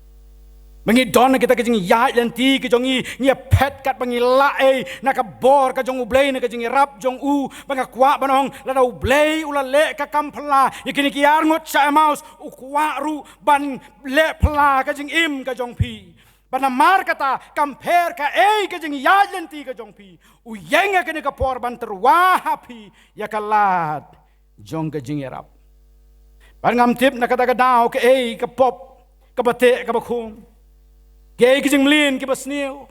Ba ngi don ha kita ki jingïaid lynti ki jong ngi, ngi ïa phet katba ngi lah ei na ka bor ka jong u Blei, na ka jingïarap jong u. Ba nga kwah ban ong, lada u Blei u la leh ka kam phylla ïa kine ki arngut sha Emmaus, u kwah ruh ban leh phylla ka jingim ka jong phi. Ba namar kata, kam pher kaei ka jingïaid lynti ka jong phi, u ïeng ha kane ka por ban tyrwa ha phi ïa ka lad jong ka jingïarap. Bad ngam tip na kata ka daw kaei ka pop kaba teh kaba khum, kaei ka jingmlien kaba sniew.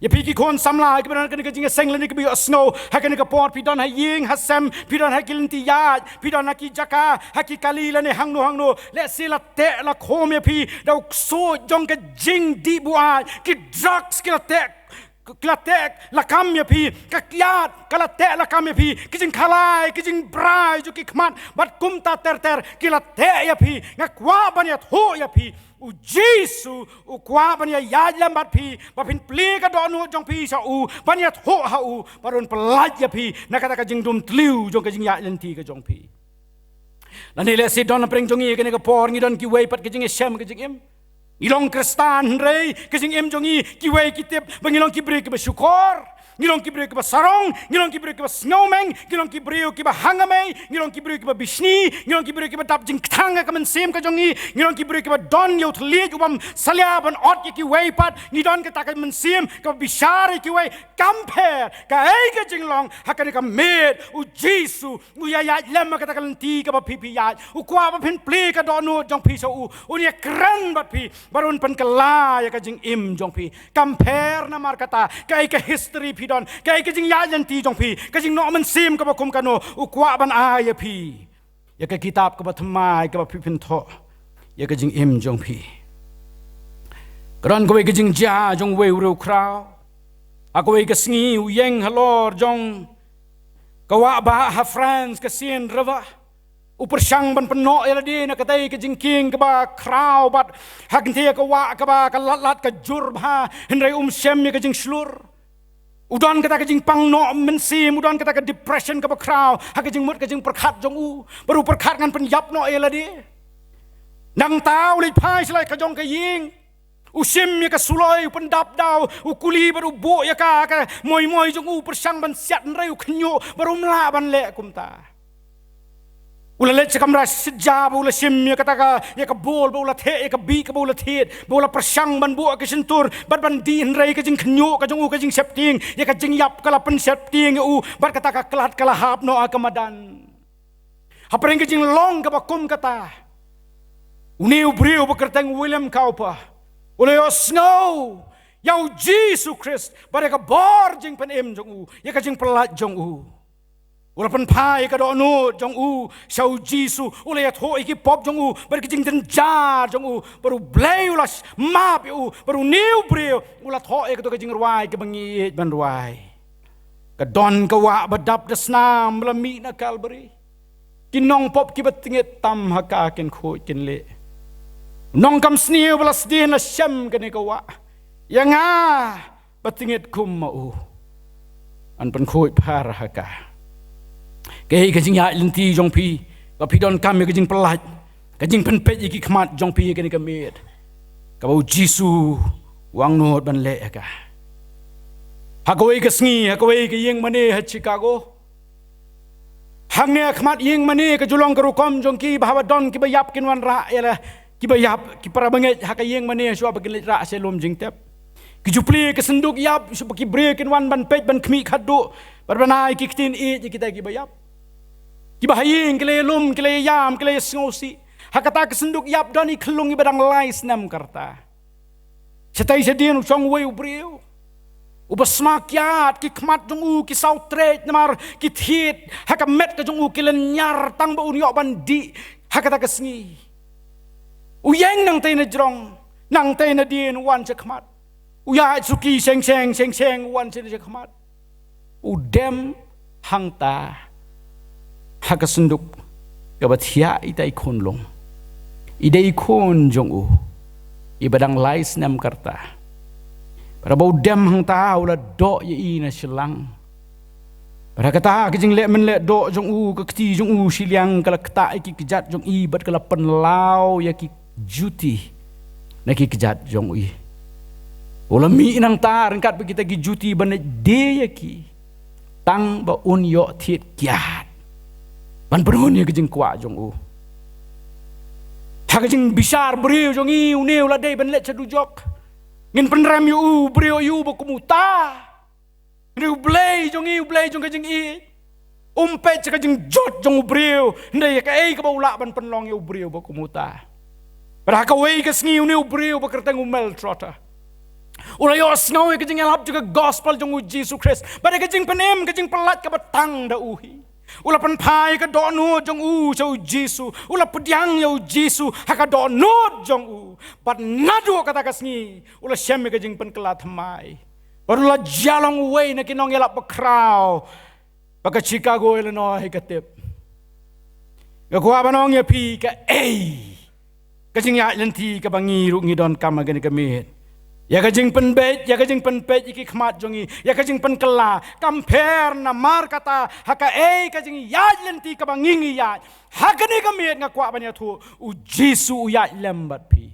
Ïa phi ki khun samla kiba don ha kane ka jingïaseng lane kiba ïohsngew ha kane ka por, phi don ha ïing ha sem, phi don ha ki lynti ïaid, phi don ha ki jaka, ha ki kali lane hangno hangno, lehse la teh la khum ïa phi da u ksuid jong ka jingdih buaid, ki drugs ki la teh, ki la teh lakam ïa phi, ka kiad ka la teh lakam ïa phi, ki jingkhalai, ki jingbrai jong ki khmat bad kumta ter ter ki la teh ïa phi. Nga kwah ban ïathuh ïa phi, u Jisu u kwah ban ïa ïaid lem bad phi, ba phin plie ka dohnud jong phi sha u, ban ïathuh ha u, bad un pyllait ïa phi na kata ka jingdum tliw jong ka jingïaid lynti ka jong phi. Lane lehse don na pdeng jong ngi kane ka por, ngi don kiwei pat ka jingïashem ka jingim. Ngi long Khristan hynrei ka jingim jong ngi, kiwei ki tip ba ngi long ki briew kiba shukor, ngi long ki briew kiba sarong, ngi long ki briew kiba sngewmeng, ngi long ki briew kiba hangamei, ngi long ki briew kiba bishni, ngi long ki briew kiba dap jingkthang ha ka mynsiem ka jong ngi, ngi long ki briew kiba don ïa u thylliej u bym salia ban ot ïa kiwei pat, ngi don kata ka mynsiem kaba bishar ïa kiwei. Kam pher kaei ka jinglong, ha kane ka miet u Jisu u ïa ïaid lem ha kata ka lynti kaba phi phi ïaid. U kwah ba phin plie ka dohnud jong phi sha u, un ïa kren bad phi, bad un pynkylla ïa ka jingim jong phi. Kam pher namar kata kaei ka history phi don, kaei ka jingïaid lynti jong phi, ka jingnoh mynsiem kaba kum kano, u kwah ban ai ïa phi ïa ka kitab kaba thymmai kaba phi phin thoh ïa ka jingim jong phi. Ka don kawei ka jingjia jong uwei u riewkhraw. Ha kawei ka sngi u ïeng halor jong ka wah bah ha France, ka Seine River. U pyrshang ban pynnoh ïa lade na katei ka jingkieng kaba khraw bad ha kane ka wah kaba ka lad lad ka jur bha, hynrei um shem ïa ka jingshlur. U don kata ka jingpang noh mynsiem, u don kata ka depression kaba khraw ha ka jingmut ka jingpyrkhat jong u. Bad u pyrkhat ngan pynïap noh ïa lade. Nangta u leit phai sha la ka jong ka ïing. U shim ïa ka suloi, u pyndap daw, u kuli bad u buh ïa ka, ka moi moi jong u, pyrshang ban siat, hynrei u khynñiuh bad um lah ban leh kumta. U la leit sha kamra sha ja bad u la shim ïa kata ka, ïa ka bol bad u la theh ïa ka bih kaba u la thied, bad u la pyrshang ban buh ka shyntur bad ban dih, hynrei ka jingkhynñiuh ka jong u, ka jingsheptieng ïa ka jingïap ka la pynsheptieng ïa u, bad kata ka klad ka la hap noh ha ka madan. Hapdeng ka jinglong kaba kum kata, une u briew ba kyrteng William Cowper u la ïohsngew ïa U Jisu Khrist bad ïa ka bor jingpynim jong u, ïa ka jingpyllait jong u. U la pynphai ïa ka dohnud jong u sha U Jisu, u la ïathuh ïa ki pop jong u bad ki jingjynjar jong u, bad U Blei u la map ïa u, bad une u briew u la thoh ïa kato ka jingrwai kaba ngi ïeit ban rwai. Ka don ka wah ba dap da snam ba la mih na Kalbari. Ki nongpop kiba tyngit tam ha ka kin khuid kin leh. Nongkam sniew ba la sdien la shem kane ka wah. Ïa nga ba tyngit kum ma u, yn pynkhuid phar ha ka. Kaei ka jingïaid lynti jong phi ba phi donkam ïa ka jingpyllait, ka jingpynpeit ïa ki khmat jong phi ïa kane ka miet, kaba U Jisu u angnud ban leh ïa ka? Ha kawei ka sngi, ha kawei ka ïing mane ha Chicago, hangne ha khmat ïing mane ka ju long ka rukom jong ki ba haba don kiba ïap kin wanrah ïa la kiba ïap, ki para bangeit ha ka ïing mane shuwa ba kin leit rah sha lum jingtep. Ki ju plie ka synduk ïap shuwa ba ki briew kin wan ban peit, ban khmih khatduh bad ban ai ki ktien ïeit ïa kita kiba ïap. Kiba ha ïing ki la ïalum, ki la ïaïam, ki la ïasngewsih. Ha kata ka synduk ïap don i khyllung iba dang lai snem ka rta. Shatai shadien u shong uwei u briew uba sma kiad, ki khmat jong u ki saw tret namar ki thied, ha ka met ka jong u ki lynñiar tang ba un ïoh ban dih ha kata ka sngi. U ïeng nangtei na jrong, nangtei na dien, u wan sha khmat. U ïaid suki sheng sheng sheng sheng, u wan sha khmat. U dem hangta ha ka synduk kaba thiah ita i khunlung. I dei i khun jong u iba dang lai snem ka rta. Bad haba u dem hangta u la doh ïa i na shlang. Bad ha kata ka jingleh mynleh doh jong u, ka kti jong u shiliang ka la ktah ïa ki kjat jong i bad ka la pynlaw ïa ki juti na ki kjat jong i. U la mih nangta ryngkat bad kita ki juti ban leit die ïa ki, tang ba un ïoh thied kiad ban pynhun ïa ka jingkwah jong u. Ha ka jingbishar briew jong i, une u la dei ban leit sha dujok. Ngin pynrem ïa u briew ïa u ba kum uta. Hynrei U Blei jong i, U Blei jong ka jingïeit, um peit sha ka jingjot jong u briew, hynrei ïa kaei kaba u lah ban pynlong ïa u briew ba kum uta. Bad ha kawei ka sngi une u briew ba kyrteng u Mel Trotter u la ïohsngew ïa ka jingïalap jong ka gospel jong U Jisu Khrist bad ïa ka jingpynim, ka jingpyllait kaba tang da u hi. U la pynphai ka dohnud jong u sha U Jisu, u la pdiang ïa U Jisu ha ka dohnud jong u. Bad naduh kata ka sngi u la shem ïa ka jingpynkylla thymmai. Bad u la jia long uwei na ki nongïalap bakhraw ba ka Chicago, Illinois ka tip. Nga kwah ban ong ïa phi kaei ka jingïaid lynti kaba ngi ruh ngi donkam ha kane ka miet. Ïa ka jingpynbeit, ïa ka jingpynpeit ïa ki khmat jong ngi, ïa ka jingpynkylla. Kam pher namar kata, ha kaei ka jingïaid lynti kaba ngi ngi ïaid ha kane ka miet, nga kwah ban ïathuh, U Jisu u ïaid lem bad phi.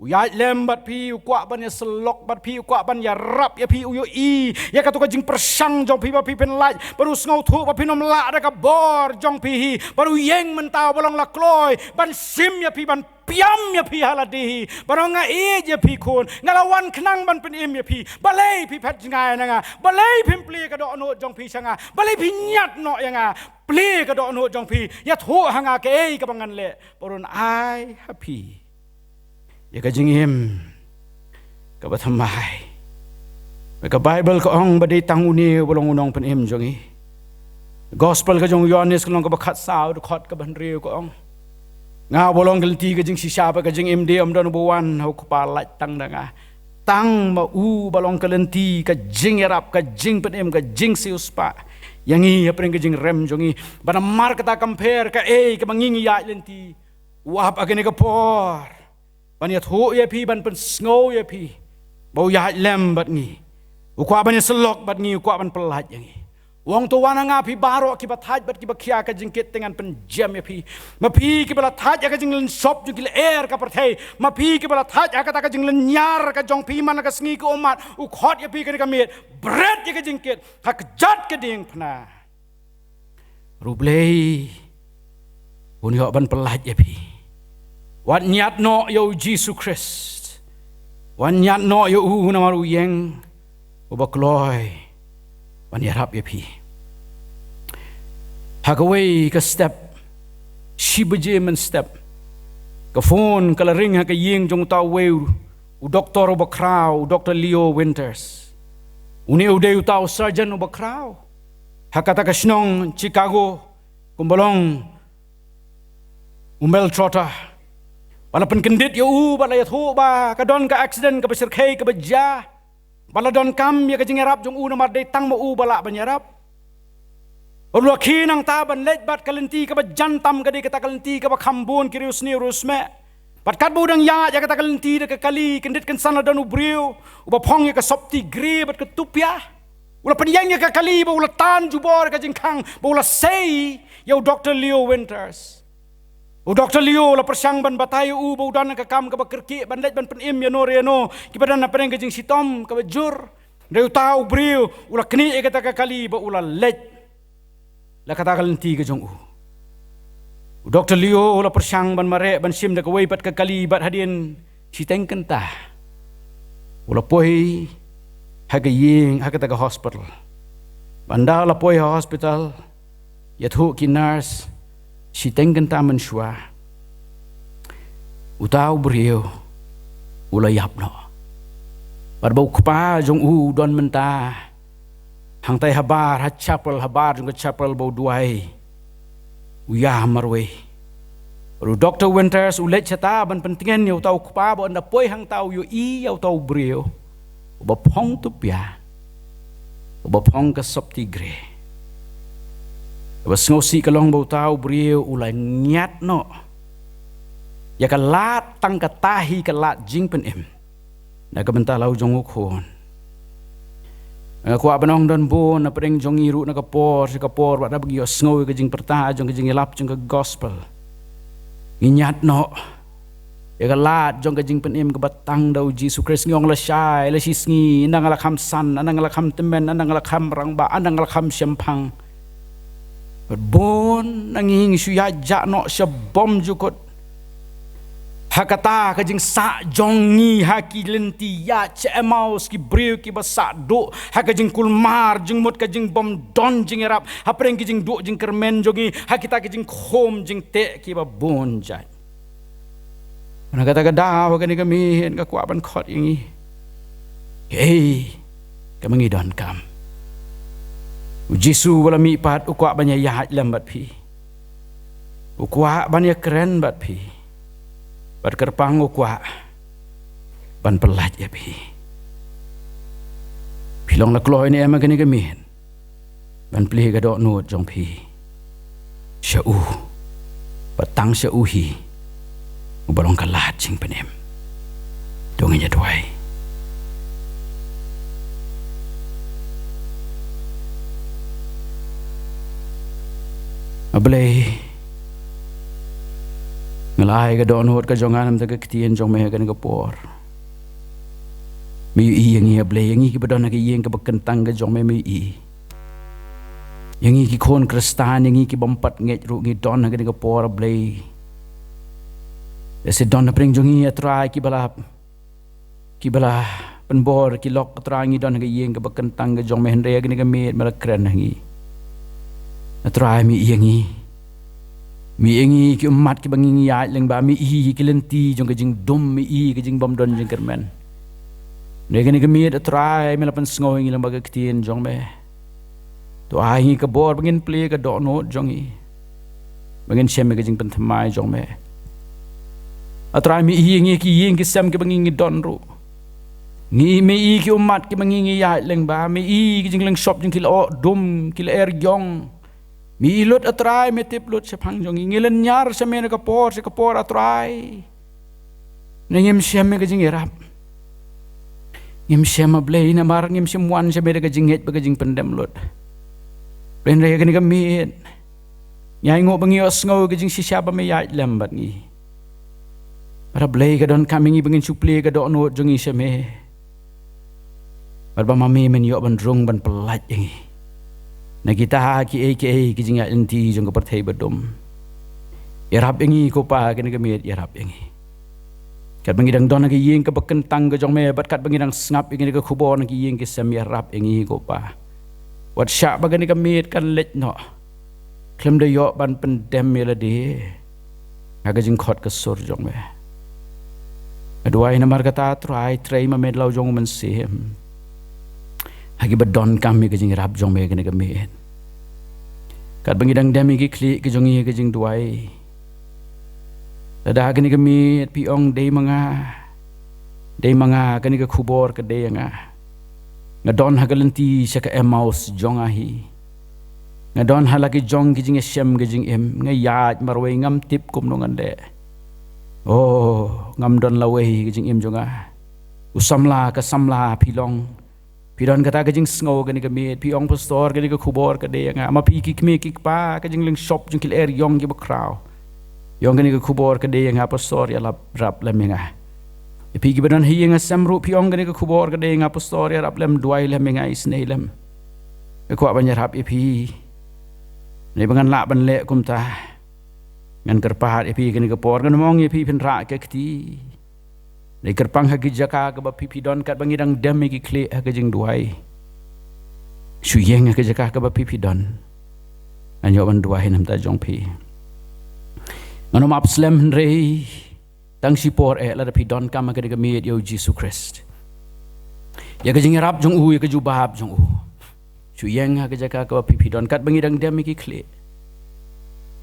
U ïaid lem bad phi, u kwah ban ïasyllok bad phi, u kwah ban ïarap ïa phi, u ïohi ïa kato ka jingpyrshang jong phi ba phi pynlait, bad u sngewthuh ba phin ym lah da ka bor jong phi hi, bad u ïeng mynta uba long la kloi ban shim ïa phi, ban piam ïa phi ha lade hi. Bad nga ïeit ïa phi khun, nga la wan khnang ban pynim ïa phi. Balei phi phet jngai na nga? Balei phim plie ka dohnud jong phi sha nga? Balei phi ñiad noh ïa nga? Plie ka dohnud jong phi, ïathuh ha nga kaei kaba ngan leh, bad un ai ha phi ïa ka jingim kaba thymmai. Ba ka Baibl ka ong ba dei tang une uba long u nongpynim jong ngi. Gospel ka jong u Ïohannes ka lynnong kaba khatsaw, dkhot kaba hynriew ka ong, Nga ba long ka lynti ka jingshisha bad ka jingim de, ym don uba wan ha u Kpa lait tang da nga. Tang ma u ba long ka lynti ka jingïarap, ka jingpynim, ka jingsiewspah ïa ngi hapdeng ka jingrem jong ngi. Bad namar kata kam pher kaei kaba ngi ngi ïaid lynti, u ap ha kane ka por ban ïathuh ïa phi, ban pynsngew ïa phi ba u ïaid lem bad ngi. U kwah ban ïasyllok bad ngi, u kwah ban pyllait ïa ngi. U ong, to wan ha nga phi baroh kiba thait bad kiba khia ka jingkit, te ngan pynjem ïa phi. Ma phi kiba la thait ha ka jinglynshop jong ki lyer ka pyrthei, ma phi kiba la thait ha kata ka jinglynñiar ka jong phi man la ka sngi ka ummat, u khot ïa phi kane ka miet, bret ïa ka jingkit ha kjat ka diengphna. Bad U Blei un ïoh ban pyllait ïa phi. Wat ñiad noh ïa U Jisu Khrist. Wat ñiad noh ïa u namar u ïeng, uba kloi ban ïarap ïa phi. Ha kawei ka step, shi baje mynstep, ka phone ka la ring ha ka ïing jong uta uwei u doktor uba khraw, u Doktor Leo Winters. Une u dei uta u surgeon uba khraw ha kata ka shnong Chicago, kumba long u Mel Trotter. Ba la pynkyndit ïa u, ba la ïathuh ba ka don ka accident kaba shyrkhei kaba jia. Ba la donkam ïa ka jingïarap jong u namar dei tang ma u ba lah ban ïarap. U la khie nangta ban leit bad ka lynti kaba jan tam, ka dei kata ka lynti kaba kham bun ki riewsniew riewsmeh. Bad katba u dang ïaid ïa kata ka lynti da ka kali, kyndit kynsan la don u briew uba phong ïa ka sopti grey bad ka tupia. U la pynïeng ïa ka kali bad u la tan jubor ka jingkhang bad u la sei ïa u Doktor Leo Winters. U Doktor Leo u la pyrshang ban batai ïa u ba u don ka kam kaba kyrkieh ban leit ban pynim ïano re ïano kiba don hapdeng ka jingshitom kaba jur. Hynrei uta u briew u la knieh ïa kata ka kali bad u la leit la kata ka lynti ka jong u. U Doktor Leo u la pyrshang ban mareh ban shim da kawei pat ka kali, bad hadien shiteng kynta u la poi ha ka ïing, ha kata ka hospital. Bad ynda u la poi ha hospital, ïathuh ki nurse, shiteng kynta mynshuwa, uta u briew u la ïap noh. Bad ba u kpa jong u u don mynta hangtai habar ha chapel, habar jong ka chapel ba u duwai, u ïam marwei. Bad u Doktor Winters u leit shata ban pyntngen ïa uta u kpa ba ynda poi hangta u ïohi ïa uta u briew uba phong tupia, uba phong ka sopti grey. Kaba sngewsih ka long ba uta u briew u la ñiad noh ïa ka lad, tang kata hi ka lad jingpynim na ka bynta la u jong u khun. Nga kwah ban ong don bun na pdeng jong ngi ruh na ka por sha ka por, wat haba ngi ïohsngew ïa ka jingpyrta jong ka jingïalap jong ka gospel, ngi ñiad noh ïa ka lad jong ka jingpynim kaba tang da u Jisu Khrist. Ngi ong lashai, lashisngi, ynda nga la kham san, ynda nga la kham tymmen, ynda nga la kham rangbah, ynda nga la kham shemphang. Bad bun na ngi ngi shu ïaid jah noh sha bymjukut ha kata ka jingsah jong ngi ha ki lynti ïaid sha Emmaus, ki briew kiba sah duh ha ka jingkulmar jingmut, ka jingbymdon jingïarap, hapdeng ki jingduh jingkyrmen jong ngi ha kita ki jingkhum jingteh kiba bun jait. Na kata ka daw, ha kane ka miet nga kwah ban khot ïa ngi. Hei, kaba ngi donkam, u Jisu ba la mihpat u kwah ban ïaid lem bad phi. U kwah ban ïakren bad phi. Bad kyrpang u kwah ban pyllait ïa phi. Phi long la kloi ne em ha kane ka miet ban plie ka dohnud jong phi sha u, bad tang sha u hi uba long ka lad jingpynim. To ngin ïa duwai. A Blei, nga la ai ka dohnud ka jong nga na ka bynta ka ktien jong me ha kane ka por. Me ïohi ïa ngi, A Blei, ïa ngi kiba don ha ka ïing kaba kyntang ka jong me, me ïohi. Ïa ngi ki khun Khristan, ïa ngi ki bym pat ngeit ruh ngi don ha kane ka por, A Blei. Lehse don hapdeng jong ngi, A Trai, kiba la, kiba la pynbor ki lok, A Trai, ngi don ha ka ïing kaba kyntang ka jong me, hynrei ha kane ka miet me la kren ha ngi. A Trai, me ïohi ïa ngi. Me ïohi ïa ngi ki ummat kiba ngi ïaid lyngba, me ïohi ïa ki lynti jong ka jingdum, me ïohi ïa ka jingbymdon jingkyrmen. Hynrei ha kane ka miet, A Trai, me la pynsngew ïa ngi lyngba ka ktien jong me. To ai ngi ka bor ba ngin plie ka dohnud jong ngi, ba ngin shem ïa ka jingpynthymmai jong me. A Trai, me i ïa ngi ki ïing ki sem kiba ngi ngi don ruh. Ngi, me i ki ummat kiba ngi ngi ïaid lyngba, me i ki jingleng shop jong ki la oh dum, ki la er ïong. Me i lut A Trai, me tip lut shaphang jong ngi. Ngi lynñiar sha me na ka por sha ka por A Trai. Ne ngim shem ïa ka jingïarap. Ngim shem A Blei namar ngim shym wan sha me da ka jingngeit bad ka jingpyndem lut. Blei, hynrei ha kane ka miet ngi ainguh ba ngi ïohsngew ïa ka jingshisha ba me ïaid lem bad ngi. Bad A Blei, ka donkam ïa ngi ba ngin shu plie ka dohnud jong ngi sha me. Bad ba ma me men ïoh ban rung ban pyllait ïa ngi na kita kiei kiei ki jingïaid lynti jong ka pyrthei ba dum. Ïarap ïa ngi ko Pa, kane ka miet ïarap ïa ngi. Katba ngi dang don ha ka ïing kaba kyntang ka jong me, bad katba ngi dang sngap ïa kane ka khubor na ki ïing ki sem, ïarap ïa ngi ko Pa. Wat shah ba kane ka miet kan leit noh khlem da ïoh ban pyndem ïa lade ha ka jingkhot ka sur jong me. Nga duwai namar kata Trai, trei ma me da la u jong u Mynsiem ha kiba donkam ïa ka jingïarap jong me kane ka miet. Katba ngi dang dem ïa ki khlieh ki jong ngi ha ka jingduwai, lada ha kane ka miet phi ong, dei ma nga, dei ma nga, kane ka khubor ka dei ïa nga. Nga don ha ka lynti sha ka Emmaus jong nga hi. Nga don ha la ki jong ki jingïashem ki jingim. Nga ïaid marwei, ngam tip kumno ngan leh. Oh, ngam don lawei ha ka jingim jong nga. U samla ka samla phi long. Phi don kata ka jingsngew kane ka miet, phi ong, Pastor, kane ka khubor ka dei ïa nga. Ma phi ki kmie ki kpa, ka jingleng shop jong ki la er ïong kiba khraw. Ïong, kane ka khubor ka dei ïa nga Pastor, ïarap lem ïa nga. Ïa phi kiba don ha ïing ha sem ruh, phi ong, kane ka khubor ka dei ïa nga Pastor, ïarap lem, duwai lem ïa nga, isynei lem. Nga kwah ban ïarap ïa phi. Hynrei ba ngan lah ban leh kumta, ngan kyrpad ïa phi kane ka por, ngan ong ïa phi phin rah ka kti. Hynrei kyrpang ha ki jaka kaba phi phi don, katba ngi dang dem ïa ki khlieh ha ka jingduwai, shu ïeng ha ka jaka kaba phi phi don. Ngan ïoh ban duwai na ka bynta jong phi. Ngan ym ap slem hynrei tang shipor eh, lada phi donkam ha kane ka miet ïa u Jisu Khrist, ïa ka jingïarap jong u, ïa ka jubab jong u, shu ïeng ha ka jaka kaba phi phi don, katba ngi dang dem ïa ki khlieh,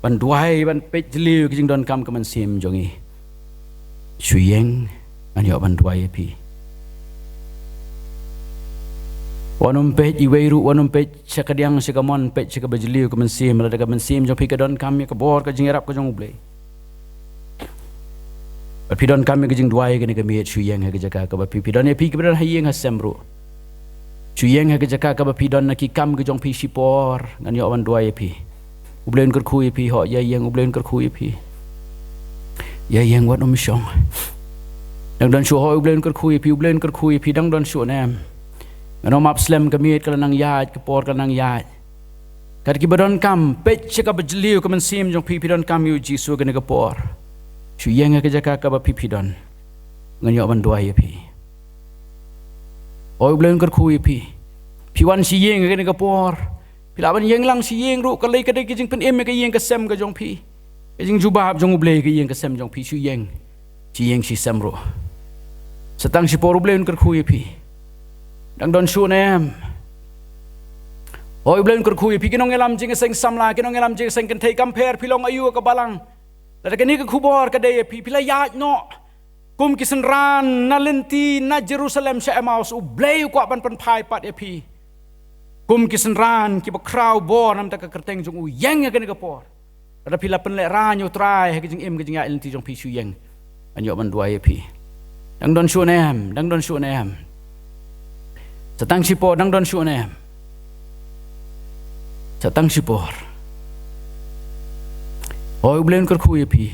ban duwai, ban peit jylliew ïa ka jingdonkam ka mynsiem jong ngi. Shu ïeng, ngan ïoh ban duwai ïa phi. Wat nym peit iwei ruh, wat nym peit sha kadiang sha kamon, peit sha kaba jylliew ka mynsiem, lada ka mynsiem jong phi ka donkam ïa ka bor ka jingïarap ka jong U Blei. Bad phi donkam ïa ka jingduwai kane ka miet, shu ïeng ha ka jaka kaba phi phi don. Ïa phi kiba don ha ïing ha sem ruh, shu ïeng ha ka jaka kaba phi don, na ki kam ka jong phi shipor, ngan ïoh ban duwai ïa phi. U Blei un kyrkhu ïa phi, hooid, ïa ïeng, U Blei un kyrkhu ïa phi. Ïa ïeng, wat nym shong. Dang don shuh, hooid, U Blei un kyrkhu ïa phi, U Blei un kyrkhu ïa phi, dang don shuh ne em. Ngan ym ap slem, ka miet ka la nang ïaid, ka por ka la nang ïaid. Kat kiba donkam, peit sha kaba jylliew ka mynsiem jong phi, phi donkam ïa U Jisu kane ka por, shu ïeng ha ka jaka kaba phi phi don, ngan ïoh ban duwai ïa phi. Hooid, U Blei un kyrkhu ïa phi. Phi wan sha ïing ha kane ka por, phi lah ban ïeng lang sha ïing ruh, ka lei ka dei ka jingpynim ïa ka ïing ka sem ka jong phi, ka jingjubab jong U Blei ka ïing ka sem jong phi, shu ïeng. Shu ïeng shu sem ruh. Sa tang shipor, U Blei un kyrkhu ïa phi. Dang don shuh ne em? Hooid, U Blei un kyrkhu ïa phi. Ki nongïalam jingïaseng samla, ki nongïalam jingïaseng kynthei, kam pher phi long aïu ha ka balang, lada kane ka khubor ka dei ïa phi, phi la ïaid noh kum ki synran na lynti na Jerusalem sha Emmaus, U Blei u kwah ban pynphai pat ïa phi kum ki synran kiba khraw bor na ka bynta ka kyrteng jong u. Ïeng ha kane ka por. Lada phi la pynlehraiñ ïa U Trai ha ka jingim ka jingïaid lynti jong phi, shu ïeng, ngan ïoh ban duwai ïa phi. Dang don shuh ne em? Dang don shuh ne em? Sa tang shipor, dang don shuh ne em? Sa tang shipor. Hooid, U Blei un kyrkhu ïa phi.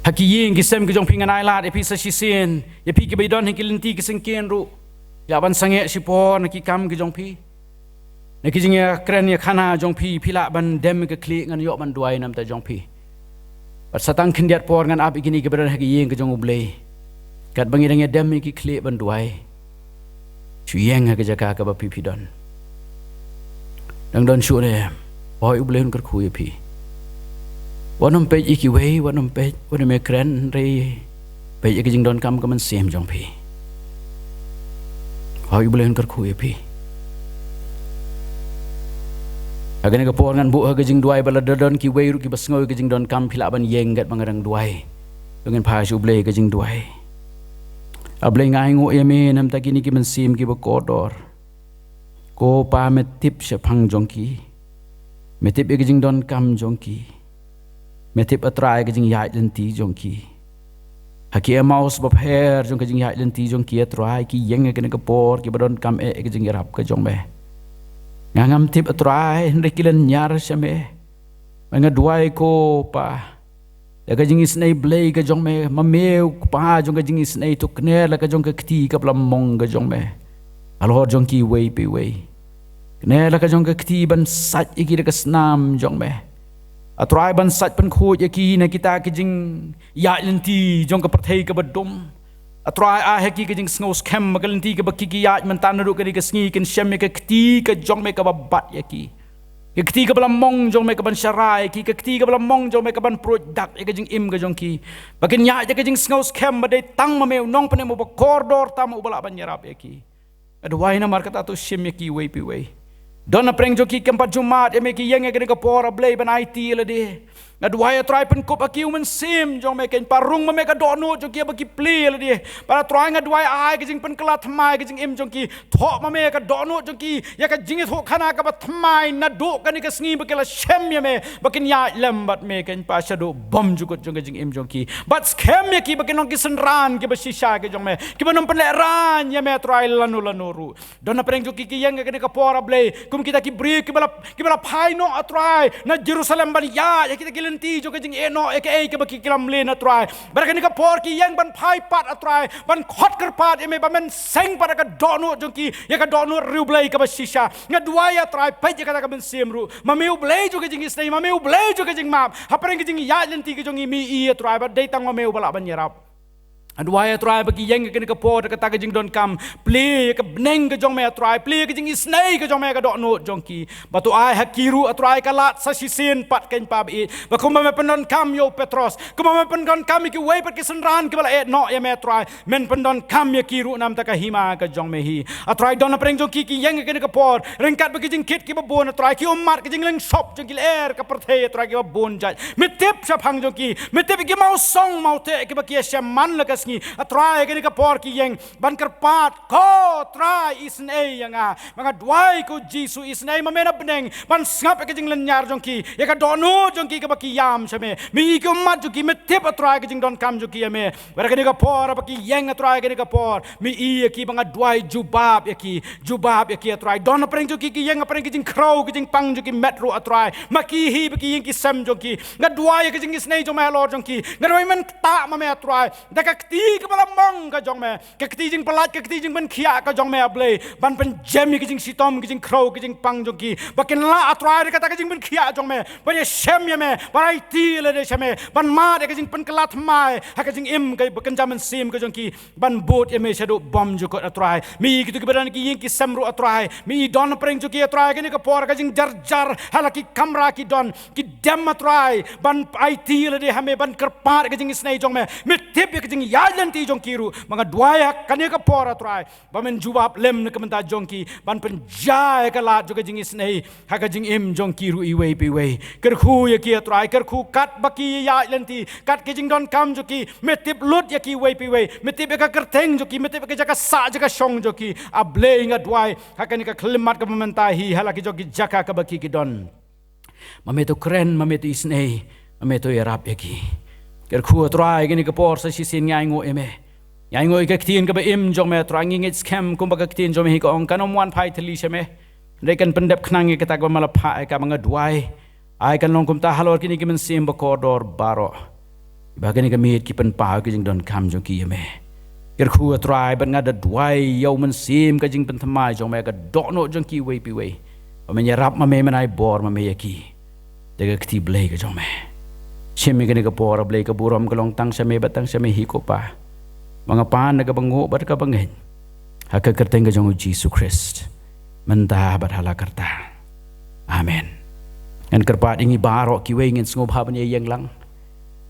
Ha ki ïing ki sem ki jong phi, ngan ailad ïa phi sa shisien, ïa phi kiba don ha ki lynti ki syngkien ruh, ïa ban sangeh shipor na ki kam ki jong phi, na ki jingïakren ïakhana jong phi, phi lah ban dem ïa ka khlieh, ngan ïoh ban duwai na ka bynta jong phi. Bad sa tang khyndiat por, ngan ap ïa kine kiba don ha ki ïing ka jong U Blei, katba ngi dang ïa dem ïa ki khlieh ban duwai, shu ïeng ha ka jaka kaba phi phi don. Dang don shuh ne em? Hooid, U Blei un kyrkhu ïa phi. Wat nym peit ïa kiwei, wat nym peit, wat nym ïakren, hynrei peit ïa ka jingdonkam ka mynsiem jong phi. Hooid, U Blei un kyrkhu ïa phi. Ha kane ka por ngan buh ha ka jingduwai, bad lada don kiwei ruh kiba sngew ïa ka jingdonkam, phi lah ban ïeng katba nga dang duwai. To ngin phai sha U Blei ka jingduwai. A Blei, nga ainguh ïa me namar kine ki mynsiem kiba kordor. Ko Pa, me tip shaphang jong ki. Me tip ïa ka jingdonkam jong ki. Me tip, A Trai, ka jingïaid lynti jong ki. Ha ki Emmaus bapher jong ka jingïaid lynti jong ki, A Trai, ki ïeng ha kane ka por kiba donkam eh ïa ka jingïarap ka jong me. Nga ngam tip, A Trai, hynrei ki lynñiar sha me. Nga duwai, ko Pa, ïa ka jingisynei Blei ka jong me, ma me u Kpa jong ka jingisynei, to kner la ka jong ka kti kaba la mong ka jong me halor jong kiwei pa iwei. Kner la ka jong ka kti ban sait ïa ki da ka snam jong me, A Trai, ban sait pynkhuid ïa ki na kita ki jingïaid lynti jong ka pyrthei kaba dum. A Trai, ai ha ki ka jingsngewskhem ba ka lynti kaba ki ki ïaid mynta naduh kane ka sngi, kin shem ïa ka kti ka jong me kaba bat ïa ki. Ka kti kaba la mong jong me kaban sharai ïa ki, ka kti kaba la mong jong me kaban pruid dak ïa ka jingim ka jong ki. Ba kin ïaid ïa ka jingsngewskhem ba dei tang ma me u nongpynim uba kordor tam uba lah ban ïarap ïa ki. Nga duwai namar kata, to shim ïa kiwei pa iwei. Don napdeng jong ki kiba ju mad ïa me, ki ïeng ha kane ka por, A Blei, ban aiti ïa lade. Nga duwai, A Trai, pynkup ha ki u mynsiem jong me, kynrad ba rung ma me ka dohnud jong ki ba ki plie ïa lade. Bad A Trai, nga duwai, ai ka jingpynkylla thymmai ka jingim jong ki. Thoh ma me ka dohnud jong ki ïa ka jingïathuhkhana kaba thymmai naduh kane ka sngi ba ki la shem ïa me, ba kin ïaid lem bad me, kynrad ba shaduh bymjukut jong ka jingim jong ki. Bad skhem ïa ki ba kin long ki synran kiba shisha ki jong me, kiba nang pynlehraiñ ïa me, A Trai, lano lano ruh. Don napdeng jong ki ki ïeng ha kane ka por, A Blei, kum kita ki briew kiba la, kiba la phai noh, A Trai, na Jerusalem ban ïaid ïa kita ki lynti jong ka jingeh noh ïa kaei kaba ki ki lam leh, A Trai. Bad ha kane ka por ki ïeng ban phai pat, A Trai, ban khot kyrpad ïa me ba men seng pat ïa ka dohnud jong ki ïa ka dohnud riewblei kaba shisha. Nga duwai, A Trai, peit ïa kata ka mynsiem ruh. Ma me U Blei jong ka jingisynei, ma me U Blei jong ka jingmap. Hapdeng ka jingïaid lynti ka jong i, me i, A Trai, ba dei tang ma me uba lah ban ïarap. Nga duwai, A Trai, ba ki ïeng ha kane ka por da kata ka jingdonkam. Plie ïa ka bneng ka jong me, A Trai, plie ïa ka jingisynei ka jong me ha ka dohnud jong ki. Bad to ai ha ki ruh, A Trai, ka lad sa shisien pat, kynrad ba ïeit. Ba kumba me pyndonkam ïa u Petros, kumba me pyndonkam ïa kiwei pat ki synran kiba la eh noh ïa me, A Trai, men pyndonkam ïa ki ruh na ka bynta ka hima ka jong me hi. A Trai, don napdeng jong ki ki ïeng ha kane ka por, ryngkat bad ki jingkit kiba bun, A Trai, ki ummat, ki jinglynshop jong ki lyer ka pyrthei, A Trai, kiba bun jait. Me tip shaphang jong ki, me tip ïa ki mawsong mawteh kiba ki ïashem man la ka sngi. A Trai, ha kane ka por ki ïeng ban kyrpad, ko Trai, isynei ïa nga. Ba nga duwai, ko Jisu, isynei ma me na bneng ban sngap ïa ka jinglynñiar jong ki, ïa ka dohnud jong ki kaba ki ïam sha me. Me i ki ummat jong ki, me tip, A Trai, ka jingdonkam jong ki ïa me. Bad ha kane ka por ba ki ïeng, A Trai, ha kane ka por, me i ïa ki, ba nga duwai, jubab ïa ki, jubab ïa ki, A Trai. Don napdeng jong ki ki ïeng, napdeng ki jingkhrew, ki jingpang jong ki met ruh, A Trai, ma ki hi ba ki ïing ki sem jong ki. Nga duwai ïa ka jingisynei jong me halor jong ki. Nga duwai men ktah ma me, A Trai, da ka kti kaba la mong ka jong me, ka kti jingpyllait, ka kti jingpynkhiah ka jong me, A Blei, ban pynjem ïa ka jingshitom, ka jingkhrew, ka jingpang jong ki. Ba kin lah, A Trai, da kata ka jingpynkhiah jong me ban ïashem ïa me, ban aiti ïa lade sha me, ban mad ïa ka jingpynkylla thymmai ha ka jingim kaba kynja mynsiem ka jong ki, ban bud ïa me shaduh bymjukut, A Trai. Me i kito kiba don ha ki ïing ki sem ruh, A Trai, me i, don napdeng jong ki, A Trai, ha kane ka por, ka jingjarjar ha la ki kamra ki don, ki dem, A Trai, ban aiti ïa lade ha me, ban kyrpad ïa ka jingisynei jong me. Me tip ïa ka jingïaid lynti jong ki ruh. Ba nga duwai ha kane ka por, A Trai, ba men jubab lem na ka bynta jong ki, ban pynjia ïa ka lad jong ka jingisynei ha ka jingim jong ki ruh iwei pa iwei. Kyrkhu ïa ki, A Trai, kyrkhu katba ki ïaid lynti, kat ka jingdonkam jong ki, me tip lut ïa ki iwei pa iwei, me tip ïa ka kyrteng jong ki, me tip ïa ka jaka sah jaka shong jong ki. A Blei, nga duwai ha kane ka khyllipmat kaba mynta hi, ha la ki jong ki jaka kaba ki ki don, ma me to kren, ma me to isynei, ma me to ïarap ïa ki. Kyrkhu, A Trai, ha kane ka por sa shisien ngi ainguh ïa me. Ngi ainguh ïa ka ktien kaba im jong me, A Trai, ngi ngeit skhem kumba ka ktien jong me hi ka ong, kan ym wan phai thylli sha me, hynrei kan pyndep khnang ïa kata kaba me la phah ïa ka. Ba nga duwai, ai kan long kumta halor kine ki mynsiem ba kordor baroh, ba ha kane ka miet ki pynpaw ïa ka jingdonkam jong ki ïa me. Kyrkhu, A Trai, bad nga da duwai ïa u mynsiem ka jingpynthymmai jong me ha ka dohnud jong ki iwei pa iwei, ba men ïarap ma me, men ai bor ma me ïa ki da ka kti Blei ka jong me. Shim ïa kane ka por, A Blei, ka burom ka long tang sha me bad tang sha me hi, ko Pa. Ba nga pan da kaba nguh bad kaba ngeit ha ka kyrteng ka jong u Jisu Khrist, mynta bad ha la karta. Amen. Ngan kyrpad ïa ngi baroh kiwei, ngin sngewbha ban ïa ïeng lang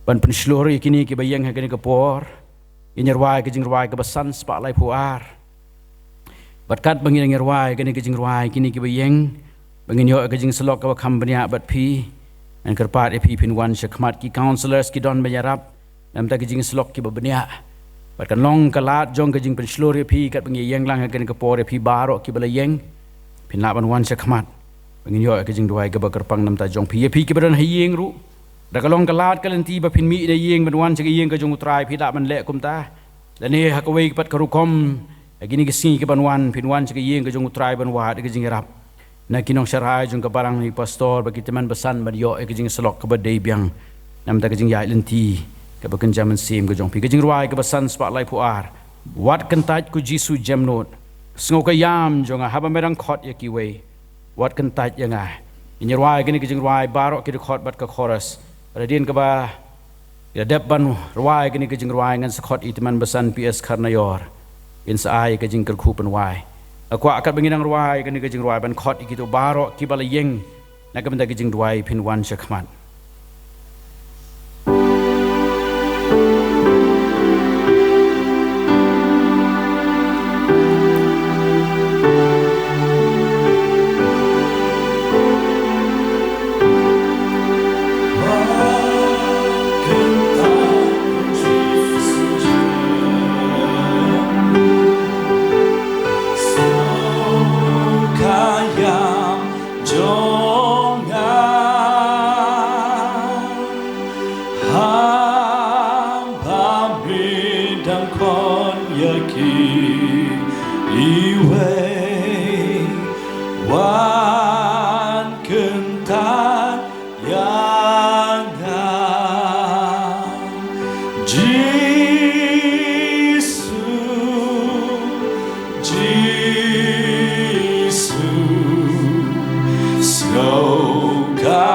ban pynshlur ïa kine kiba ïeng ha kane ka por. Ngin ïa rwai ka jingrwai kaba san spah laiphew ar. Bad katba ngin ïa rwai kane ka jingrwai, kine kiba ïeng, ba ngin ïoh ka jingsyllok kaba kham bniah bad phi, ngan kyrpad ïa phi, phin wan sha khmat ki counsellors ki don ban ïarap. namar ki jingïasyllok kiba bniah. Bad kan long ka lad jong ka jingpynshlur ïa phi katba ngi ïeng lang ha kane ka por, ïa phi baroh kiba la ïeng, phin lah ban wan sha khmat ba ngin ïoh ïa ka jingduwai kaba kyrpang na bynta jong phi. Ïa phi kiba don ha ïing ruh, da ka long ka lad ka lynti ba phin mih na ïing ban wan sha ka ïing ka jong U Trai, phi lah ban leh kumta. Lane ha kawei pat ka rukom, ha kine ki sngi kiban wan, phin wan sha ka ïing ka jong U Trai ban wad ïa ka jingïarap na ki nongsharai jong ka balang, na i pastor bad ki tymmen basan, ban ïoh ïa ka jingïasyllok kaba dei biang na bynta ka jingïaid lynti kaba kynja mynsiem ka jong phi. Ka jingrwai kaba san spah laiphew ar. Wat kyntait, ko Jisu, jem nud, sngew ka ïam jong nga, haba me dang khot ïa kiwei, wat kyntait ïa nga. Ngin ïa rwai kane ka jingrwai baroh ki dkhot bad ka chorus. Bad hadien kaba ngi la dep ban rwai kane ka jingrwai, ngan sa khot i tymmen basan P S Kharnaior, in sa ai ka jingkyrkhu pynwai. Nga kwah katba ngi dang rwai kane ka jingrwai ban khot ïa kito baroh kiba la ïeng na ka bynta ka jingduwai, phin wan sha khmat. Jong nga, haba me dang khot ïa kiwei, wan kyntait ïa nga. Jisu, Jisu, sngew ka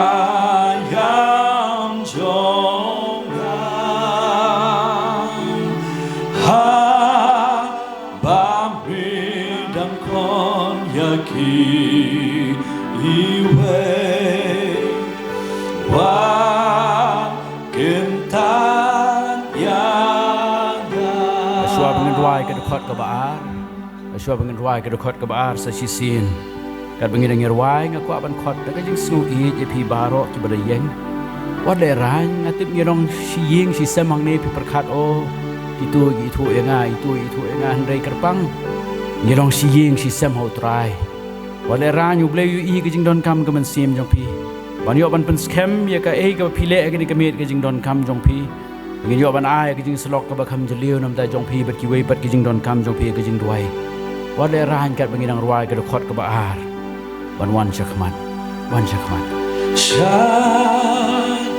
ïam jong nga. Haba me dang khot ïa kiwei, wan kyntait ïa nga. Shuwa ba ngin rwai ka dkhot kaba ar, shuwa ba ngin rwai ka dkhot kaba ar sa shisien, katba ngi dang ïa rwai, nga kwah ban khot da ka jingsngew ïeit ïa phi baroh kiba la ïeng. Wat lehraiñ, nga tip ngi long shi ïing shi sem hangne, phi pyrkhat, o, kito ki ithuh ïa nga, ito ki ithuh ïa nga, hynrei kyrpang ngi long shi ïing shi sem ha U Trai. Wat lehraiñ, U Blei u ïohi ka jingdonkam ka mynsiem jong phi, ban ïoh ban pynskhem ïa kaei kaba phi leh ha kane ka miet, ka jingdonkam jong phi. Ngin ïoh ban ai ka jingïasyllok kaba kham jylliew na bynta jong phi bad kiwei pat ki jingdonkam jong phi ha ka jingduwai. Wat lehraiñ, katba ngi dang rwai ka dkhot kaba ar, ban wan sha khmat, wan sha khmat. Sha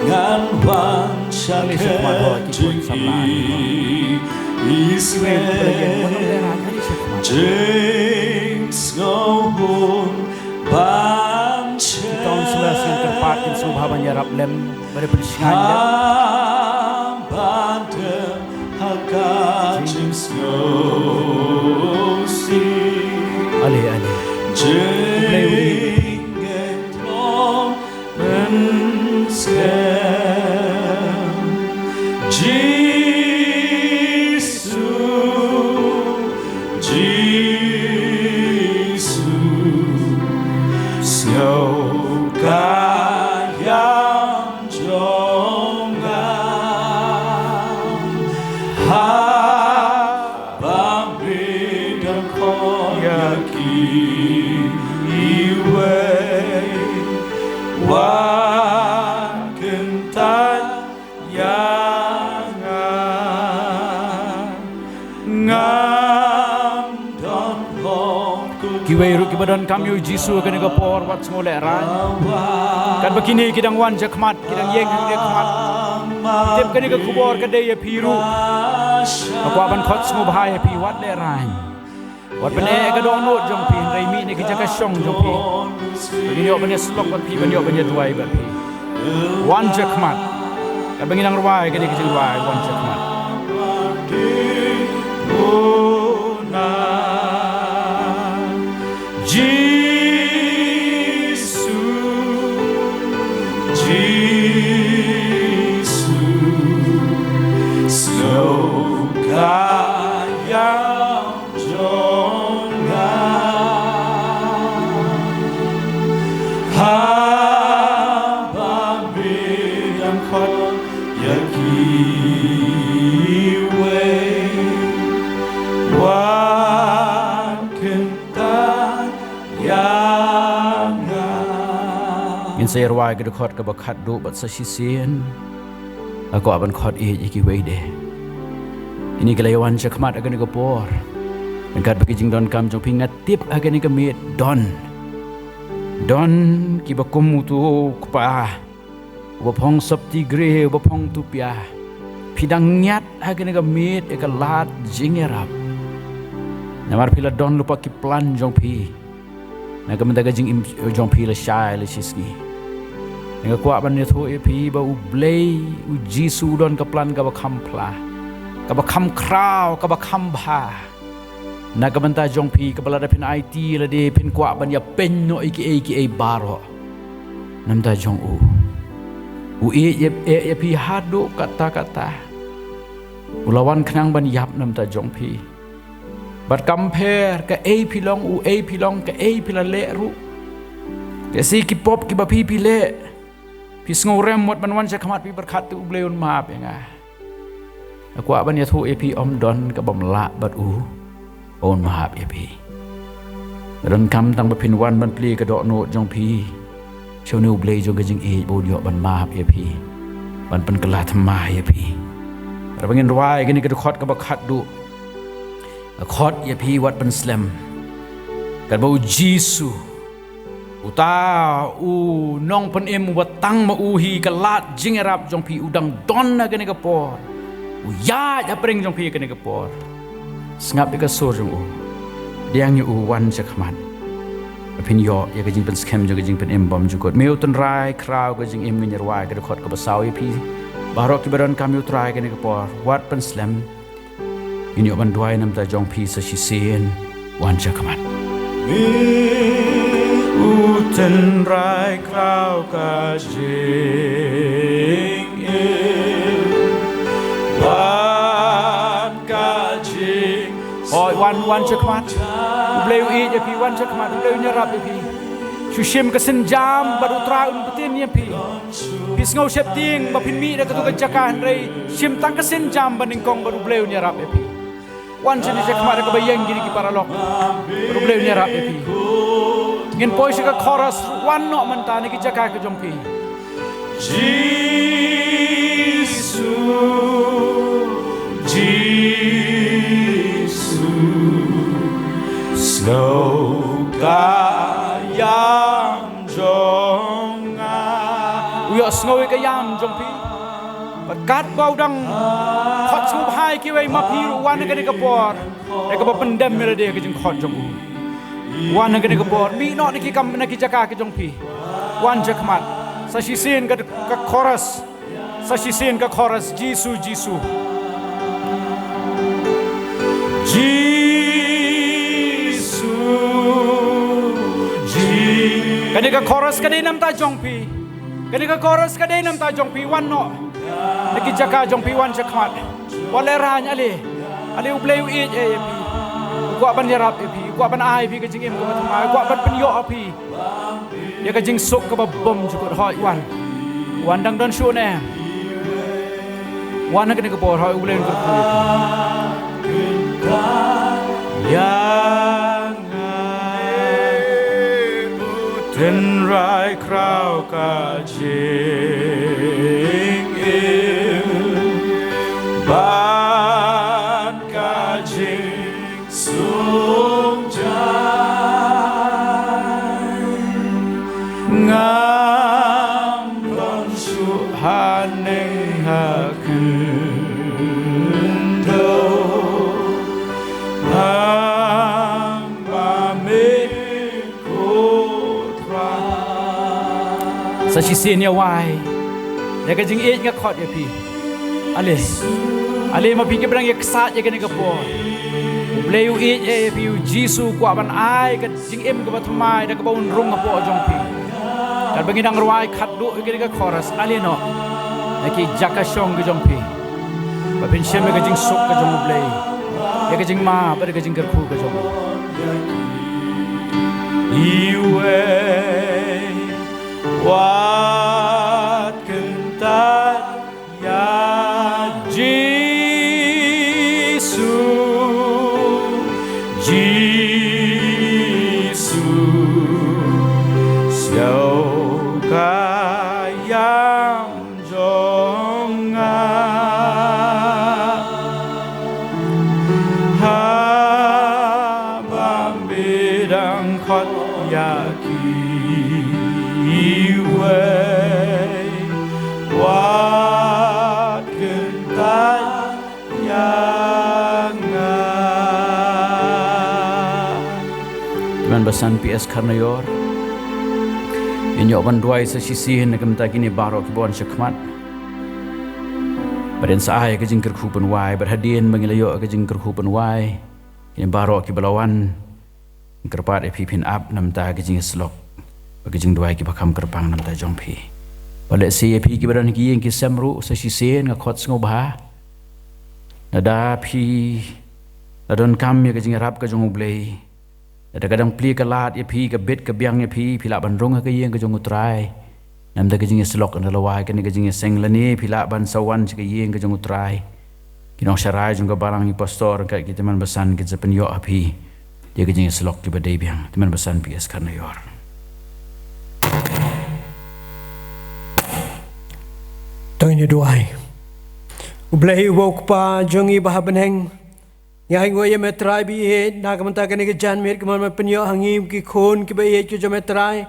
ngan wan sha khmat, ho, ki khun samla, ki khun. Israel, jingsngewbha ban shem. Ki councillors ngan kyrpad kin sngewbha ban ïarap lem, ba dei pynshngaiñ lem. Haba dang ha ka jingsngewsih. Ale, ale. Jingïatrong mynsiem. Jisu, Jisu, sngew ka ïam jong nga. Haba me dang khot ïa kiwei, wan kyntait ïa nga. Ngam don hok. Kiwei ruh kiba donkam ïa U Jisu ha kane ka por, wat sngew lehraiñ. Katba kine ki dang wan sha khmat, ki dang ïeng hangne khmat, tip kane ka khubor ka dei ïa phi ruh. Nga kwah ban khot sngewbha ïa phi, wat lehraiñ. Wat ban eh ka dohnud jong phi, hynrei mih na ki jaka shong jong phi, ban ïoh ban ïasyllok bad phi, ban ïoh ban ïaduwai bad phi. Wan sha khmat. Katba ngi dang rwai kane ka jingrwai, wan sha khmat. Jisu, Jisu, sngew ka ïam jong nga. Haba me dang khot ïa ki Iwei wat kyntait ïa nga. Ngin sa ïa rwai ka dkhot kaba khatduh bad sa shisien nga kwah ban khot ïa kiwei de. Kine ki la ïa wan sha khmat ha kane ka por. Ryngkat bad ki jingdonkam jong phi nga tip ha kane ka miet don. Don kiba kum uto u kpa uba phong sopti gre, uba phong tupia. Phi dang ngiat ha kane ka miet ïa ka lad jingïarap. Namar phi la don lypa ki plan jong phi. Na ka bynta ka jingim jong phi la shai la shisngi. Nga kwah ban ïathuh ïa phi ba U Blei, U Jisu u don ka plan kaba kham pla, kaba kham khraw, kaba kham bha. Na ka bynta jong phi, kaba lada phin aiti lade phin kwah ban ïa pynnoh ïa kiei kiei baroh na bynta jong u. U ïeit ïa, ïa, ïa phi haduh katta katta. U la wan khnang ban ïap na bynta jong phi. Bad kam pher kaei phi long, uei phi long, kaei phi la leh ruh. Te shi ki pop kiba phi phi leh, phi sngewrem mut ban wan sha khmat phi pyrkhat te U Blei un map ïa nga. Nga kwah ban ïathuh ïa phi, ym don kabym lah bad u, un map ïa phi. Nga donkam tang ba phin wan ban plie ka dohnud jong phi sha une U Blei jong ka jingïeit ba un ïoh ban map ïa phi, ban pynkylla thymmai ïa phi. Haba ngin rwai kane ka dkhot kaba khatduh, nga khot ïa phi wat pynslem. Katba U Jisu, uta u nongpynim uba tang ma u hi ka lad jingïarap jong phi u dang don ha kane ka por. U ïaid hapdeng jong phi ha kane ka por. Sngap ïa ka sur jong u. Pdiang ïa u, wan sha khmat. Ba phin ïoh ïa ka jingpynskhem jong ka jingpynim bymjukut. Me U Trai, khraw ka jingim, ngin ïa rwai ka dkhot kaba saw ïa phi baroh kiba donkam, ïa U Trai, ha kane ka por. Wat pynslem. Ngin ïoh ban duwai na bynta jong phi sa shisien. Wan sha khmat. Me U Trai, khraw ka jingim bad ka jing. Hooid, wan, wan sha khmat. U Blei u ïeit ïa phi, wan sha khmat. U Blei un ïarap ïa phi. Shu shim ka sienjam bad U Trai un btin ïa phi. Phi sngew sheptieng ba phin mih na katu ka jaka, hynrei shim tang ka sienjam banyngkong bad U Blei un ïarap ïa phi. Wan shane sha khmat ha kaba ïeng kine ki paralok. Bad U Blei un ïarap ïa phi. Ngin poi sha ka chorus, wan noh mynta na ki jaka ka jong phi. Jisu, Jisu, sngew ka ïam jong nga. U ïohsngew ïa ka ïam jong phi. Bad katba u dang khot sngewbha ïa kiwei ma phi ruh, wan ha kane ka por. Ïa kaba pyndem ïa lade ha ka jingkhot jong u. Wan ha kane ka por. Mih noh na ki kam, na ki jaka ka jong phi. Wan sha khmat. Sa shisien ka, ka chorus. Sa shisien ka chorus, Jisu, Jisu. Jisu, Jisu. Kane ka chorus ka dei na bynta jong phi. Kane ka chorus ka dei na bynta jong phi, wan noh. Na ki jaka jong phi, wan sha khmat. Wat lehraiñ, ale. Ale U Blei u ïeit ïa phi. U kwah ban ïarap ïa phi. U kwah ban ai phi ka jingim kaba thymmai. U kwah ban pynïoh ïa phi ïa ka jingsuk kaba bymjukut. Hooid, wan. Wan, dang don shuh ne. Wan ha kane ka por, hooid, U Blei un kyrkhu ïa phi. Ïa nga, U Trai, khraw ka jingim bad ka jing suk jai. Ngam don shuh haneng ha khyndew, haba me Sa shisien ïa wai. Ïa ka jingïeit nga khot ïa phi. Ale. Ale ma phi kiba dang ïa ksat ïa kane ka por. U Blei u ïeit ïa phi, u Jisu u kwah ban ai ka jingim kaba thymmai da kaba un rung hapoh jong phi. Katba ngi dang rwai khatduh ïa kane ka chorus, ale noh. Ïa ki jaka shong ki jong phi. Ba phin shem ïa ka jingsuk ka jong U Blei, ïa ka jingmap bad ïa ka jingkyrkhu ka jong u. Iwei wat kyntait ïa Yang jong nga, haba me dang khot ïa kiwei, wat kyntait ïa nga. Tymmen basan P S Kharnaior. Ngin ïoh ban duwai sa shisien na ka bynta kine baroh kiba wan shakhmat. Bad ngin sa ai ka jingkyrkhu pynwai, bad hadien ba ngin la ïoh ka jingkyrkhu pynwai, kine baroh kiba la wan, kyrpad ïa phi phin ap na ka bynta ka jingïasyllok bad ka jingduwai kiba kham kyrpang na ka bynta jong phi. Bad lehse ïa phi kiba don ha ki ïing ki sem ruh, sa shisien nga khot sngewbha, lada phi la donkam ïa ka jingïarap ka jong U Blei, lada ka dang plie ka lad ïa phi, ka bit ka biang ïa phi, phi lah ban rung ha ka ïing ka jong U Trai. Na ka bynta ka jingïasyllok ynda la wai kane ka jingïaseng, lane phi lah ban sa wan sha ka ïing ka jong U Trai. Ki nongsharai jong ka balang, ki pastor, ka, ki tymmen basan kin sa pynïoh ha phi ïa ka jingïasyllok kiba dei biang. Tymmen basan P S Kharnaior. To ngin ïa duwai. U Blei uba u Kpa jong ngi ba ha bneng, ngi ainguh ïa me Trai ba ïeit na ka bynta kane ka janmiet kaba me pynïoh ha ngi ki khun kiba ïeit ki jong me Trai,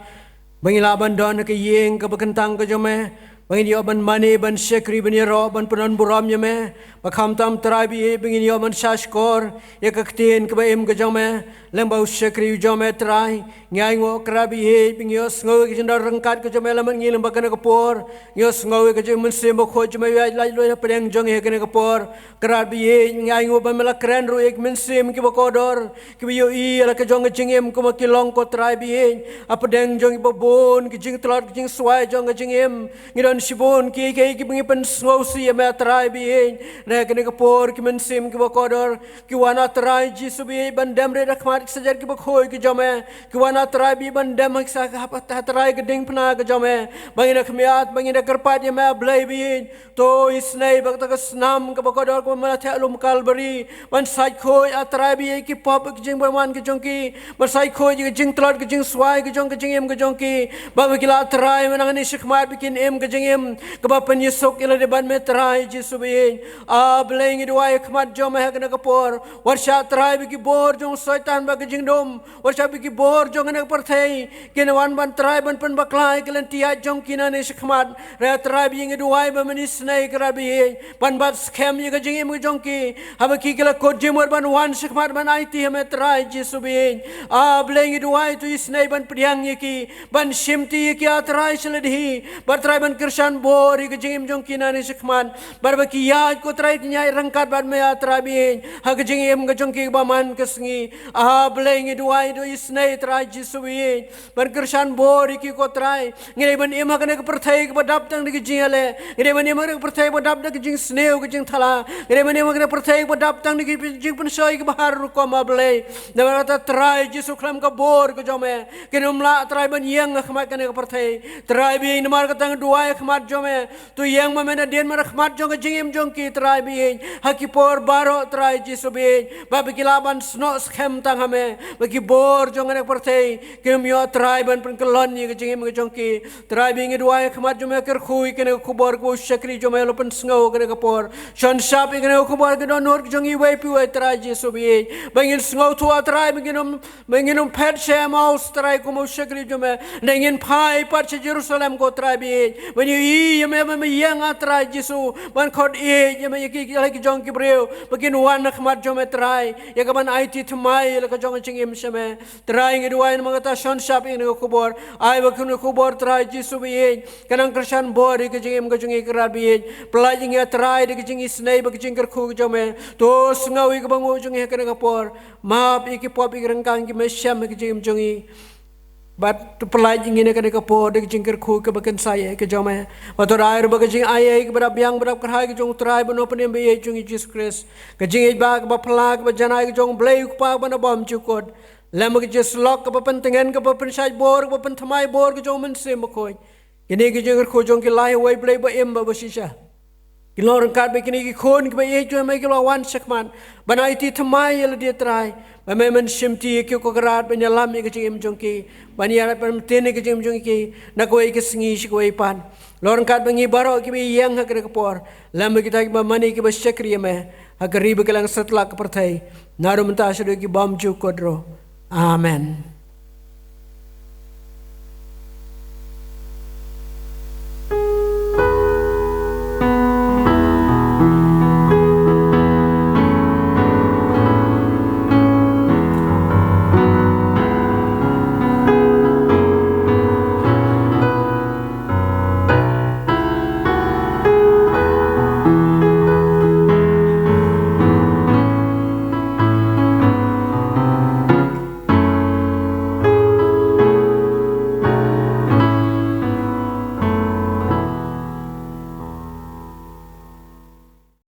ba ngin lah ban don ha ka ïing kaba kyntang ka jong me, ba ngin ïoh ban mane, ban shakri, ban ïaroh, ban pyndon burom ïa me. Ba khamtam Trai ba ïeit ba ngin ïoh ban sngap shkor ïa ka ktien kaba im ka jong me. Lyngba u shakri u jong me Trai, ngi ainguh Kpa ba ïeit ba ngi ïohsngew ïa ka jingdon ryngkat ka jong me lem bad ngi lyngba kane ka por. Ngi ïohsngew ïa ka jingmynsiem bakhuid jong me ïaid laitluid hapdeng jong ngi ha kane ka por. Kpa ba ïeit, ngi ainguh ba me la kren ruh ïa ki mynsiem kiba kordor, kiba ïohi ïa la ka jong ka jingim, kumba ki long ko Trai ba ïeit. Hapdeng jong kiba bun ki jingtlot ki jingswai jong ka jingim, ngi don shibun kiei kiei kiba ngi pynsngewsih ïa me Trai ba ïeit. Hynrei ha kane ka por ki mynsiem kiba kordor ki wan, A Trai Jisu ba ïeit, ban dem rit ha khmat ki kjat kiba khuid ki jong me. Ki wan, A Trai ba ïeit, ban dem ha ki sa ka hap, A Trai, ka diengphna ka jong me. Ba ngin da khmiat, ba ngin da kyrpad ïa me, A Blei ba ïeit. To isynei ba kata ka snam kaba kordor kaba me la theh ha lum Kalbari, ban sait khuid, A Trai ba ïeit, ki pop, ki jingbymman ki jong ki, ban sait khuid ïa ka jingtlot ka jingswai ka jong ka jingim ka jong ki, ba ba ki lah Trai mynta hangne shakhmat ba kin im ka jingim kaba pynïasuk ïa lade bad me Trai Jisu ba ïeit. A Blei, ngi duwai ha khmat jong me ha kane ka por, wat shah Trai ba ki bor jong u Soitan bad ka jingdum, wat shah ba ki bor jong kane ka pyrthei kin wan ban Trai ban pynbakla ïa ka lynti ïaid jong ki nangne shakhmat. Hynrei A Trai ba ïeit, ngi duwai ba men isynei Kpa ba ïeit, ban bat skhem ïa ka jingim ka jong ki, haba ki ki la kut jingmut ban wan shakhmat ban aiti ha me Trai Jisu ba ïeit. A Blei, ngi duwai to isynei ban pdiang ïa ki, ban shimti ïa ki A Trai sha lade hi, bad Trai ban kyrshan bor ïa ka jingim jong ki nangne shakhmat. Bad ba ki ïaid ko Trai, kin ïaid ryngkat bad me A Trai ba ïeit, ha ka jingim ka jong ki kaba man ka sngi. A Blei, ngi duwai to isynei Trai Jisu ba ïeit, ban kyrshan bor ïa ki ko Trai. Ngi dei ban im ha kane ka pyrthei kaba dap tang da ka jingïaleh. Ngi dei ban im ha kane ka pyrthei kaba dap da ka jingsniew ka jingthala. Ngi dei ban im ha kane ka pyrthei kaba dap tang da ka jingpynshoi kaba har rukom, A Blei. Namar kata Trai Jisu, khlem ka bor ka jong me, kin ym lah Trai ban ïeng ha khmat kane ka pyrthei. Trai ba ïeit, namar kata ngi duwai ha khmat jong me, to ïeng ma me nadien mar ha khmat jong ka jingim jong ki Trai ba ïeit, ha ki por baroh Trai Jisu ba ïeit, ba ba ki lah ban snoh skhem tang ha me, ba ki bor jong kane ka pyrthei kin ym ïoh Trai ban pynkyllon ïa ka jingim ka jong ki. Trai ba ïeit, ngi duwai ha khmat jong me, kyrkhu ïa kane ka khubor kaba u shakri jong me u la pynsngew ha kane ka por. Shon shap ïa kane ka khubor ha ki dohnud ki jong iwei pa iwei Trai Jisu ba ïeit, ba ngin sngewthuh A Trai ba ngin ym ba ngin ym phet sha Emmaus Trai kum u shakri jong me, hynrei ngin phai pat sha Jerusalem ko Trai ba ïeit, ban ïohi ïa me ba me ïeng A Trai Jisu, ban khot ïeit ïa me ïa ki, ïa la ki jong ki briew ba kin wan ha khmat jong me Trai, ïa kaban aiti thymmai ïa la ka jong ka jingim sha me. Trai, ngi duwai namar kata, shon shap ïa kane ka khubor, ai ba kane ka khubor Trai Jisu ba ïeit kan nang kyrshan bor ïa ka jingim ka jong ngi Kpa ba ïeit. Pyllait ïa ngi A Trai da ka jingisynei bad ka jingkyrkhu ka jong me. To sngew ïa ka bynguh jong ngi ha kane ka por. Map ïa ki pop ïa ki ryngkang ki me shem ha ka jingim jong ngi. Bad to pyllait ïa ngi na kane ka por da ka jingkyrkhu kaba kynsai ïa ka jong me. Bad to da ai ruh ba ka jingai ïa kaba dap biang bad dap kyrhai ka jong u Trai bad u Nongpynim ba ïeit jong ngi Jisu Khrist, ka jingïeit ba kaba phylla kaba janai ka jong U Blei U Kpa ba na bymjukut, lem bad ka jingïasyllok kaba pyntngen kaba pynshait bor kaba pynthymmai bor ka jong U Mynsiem Bakhuid. Kine ki jingkyrkhu jong ngi ki la ai ha uwei U Blei ba im bad ba shisha. Ki long ryngkat bad kine ki khun kiba ïeit jong me kiba la wan shakhmat ban aiti thymmai ïa lade Trai, ba me men shimti ïa ki ko Kynrad ban ïalam ïa ka jingim jong ki, ban ïalam ban myntoi ïa ka jingim jong ki na kawei ka sngi sha kawei pat. Long ryngkat bad ngi baroh kiba ïeng ha kane ka por, lem bad kita kiba mane kiba shakri ïa me ha ka ri bad ka liang satlak ka pyrthei, naduh mynta shaduh ki bymjukut ruh. Amen.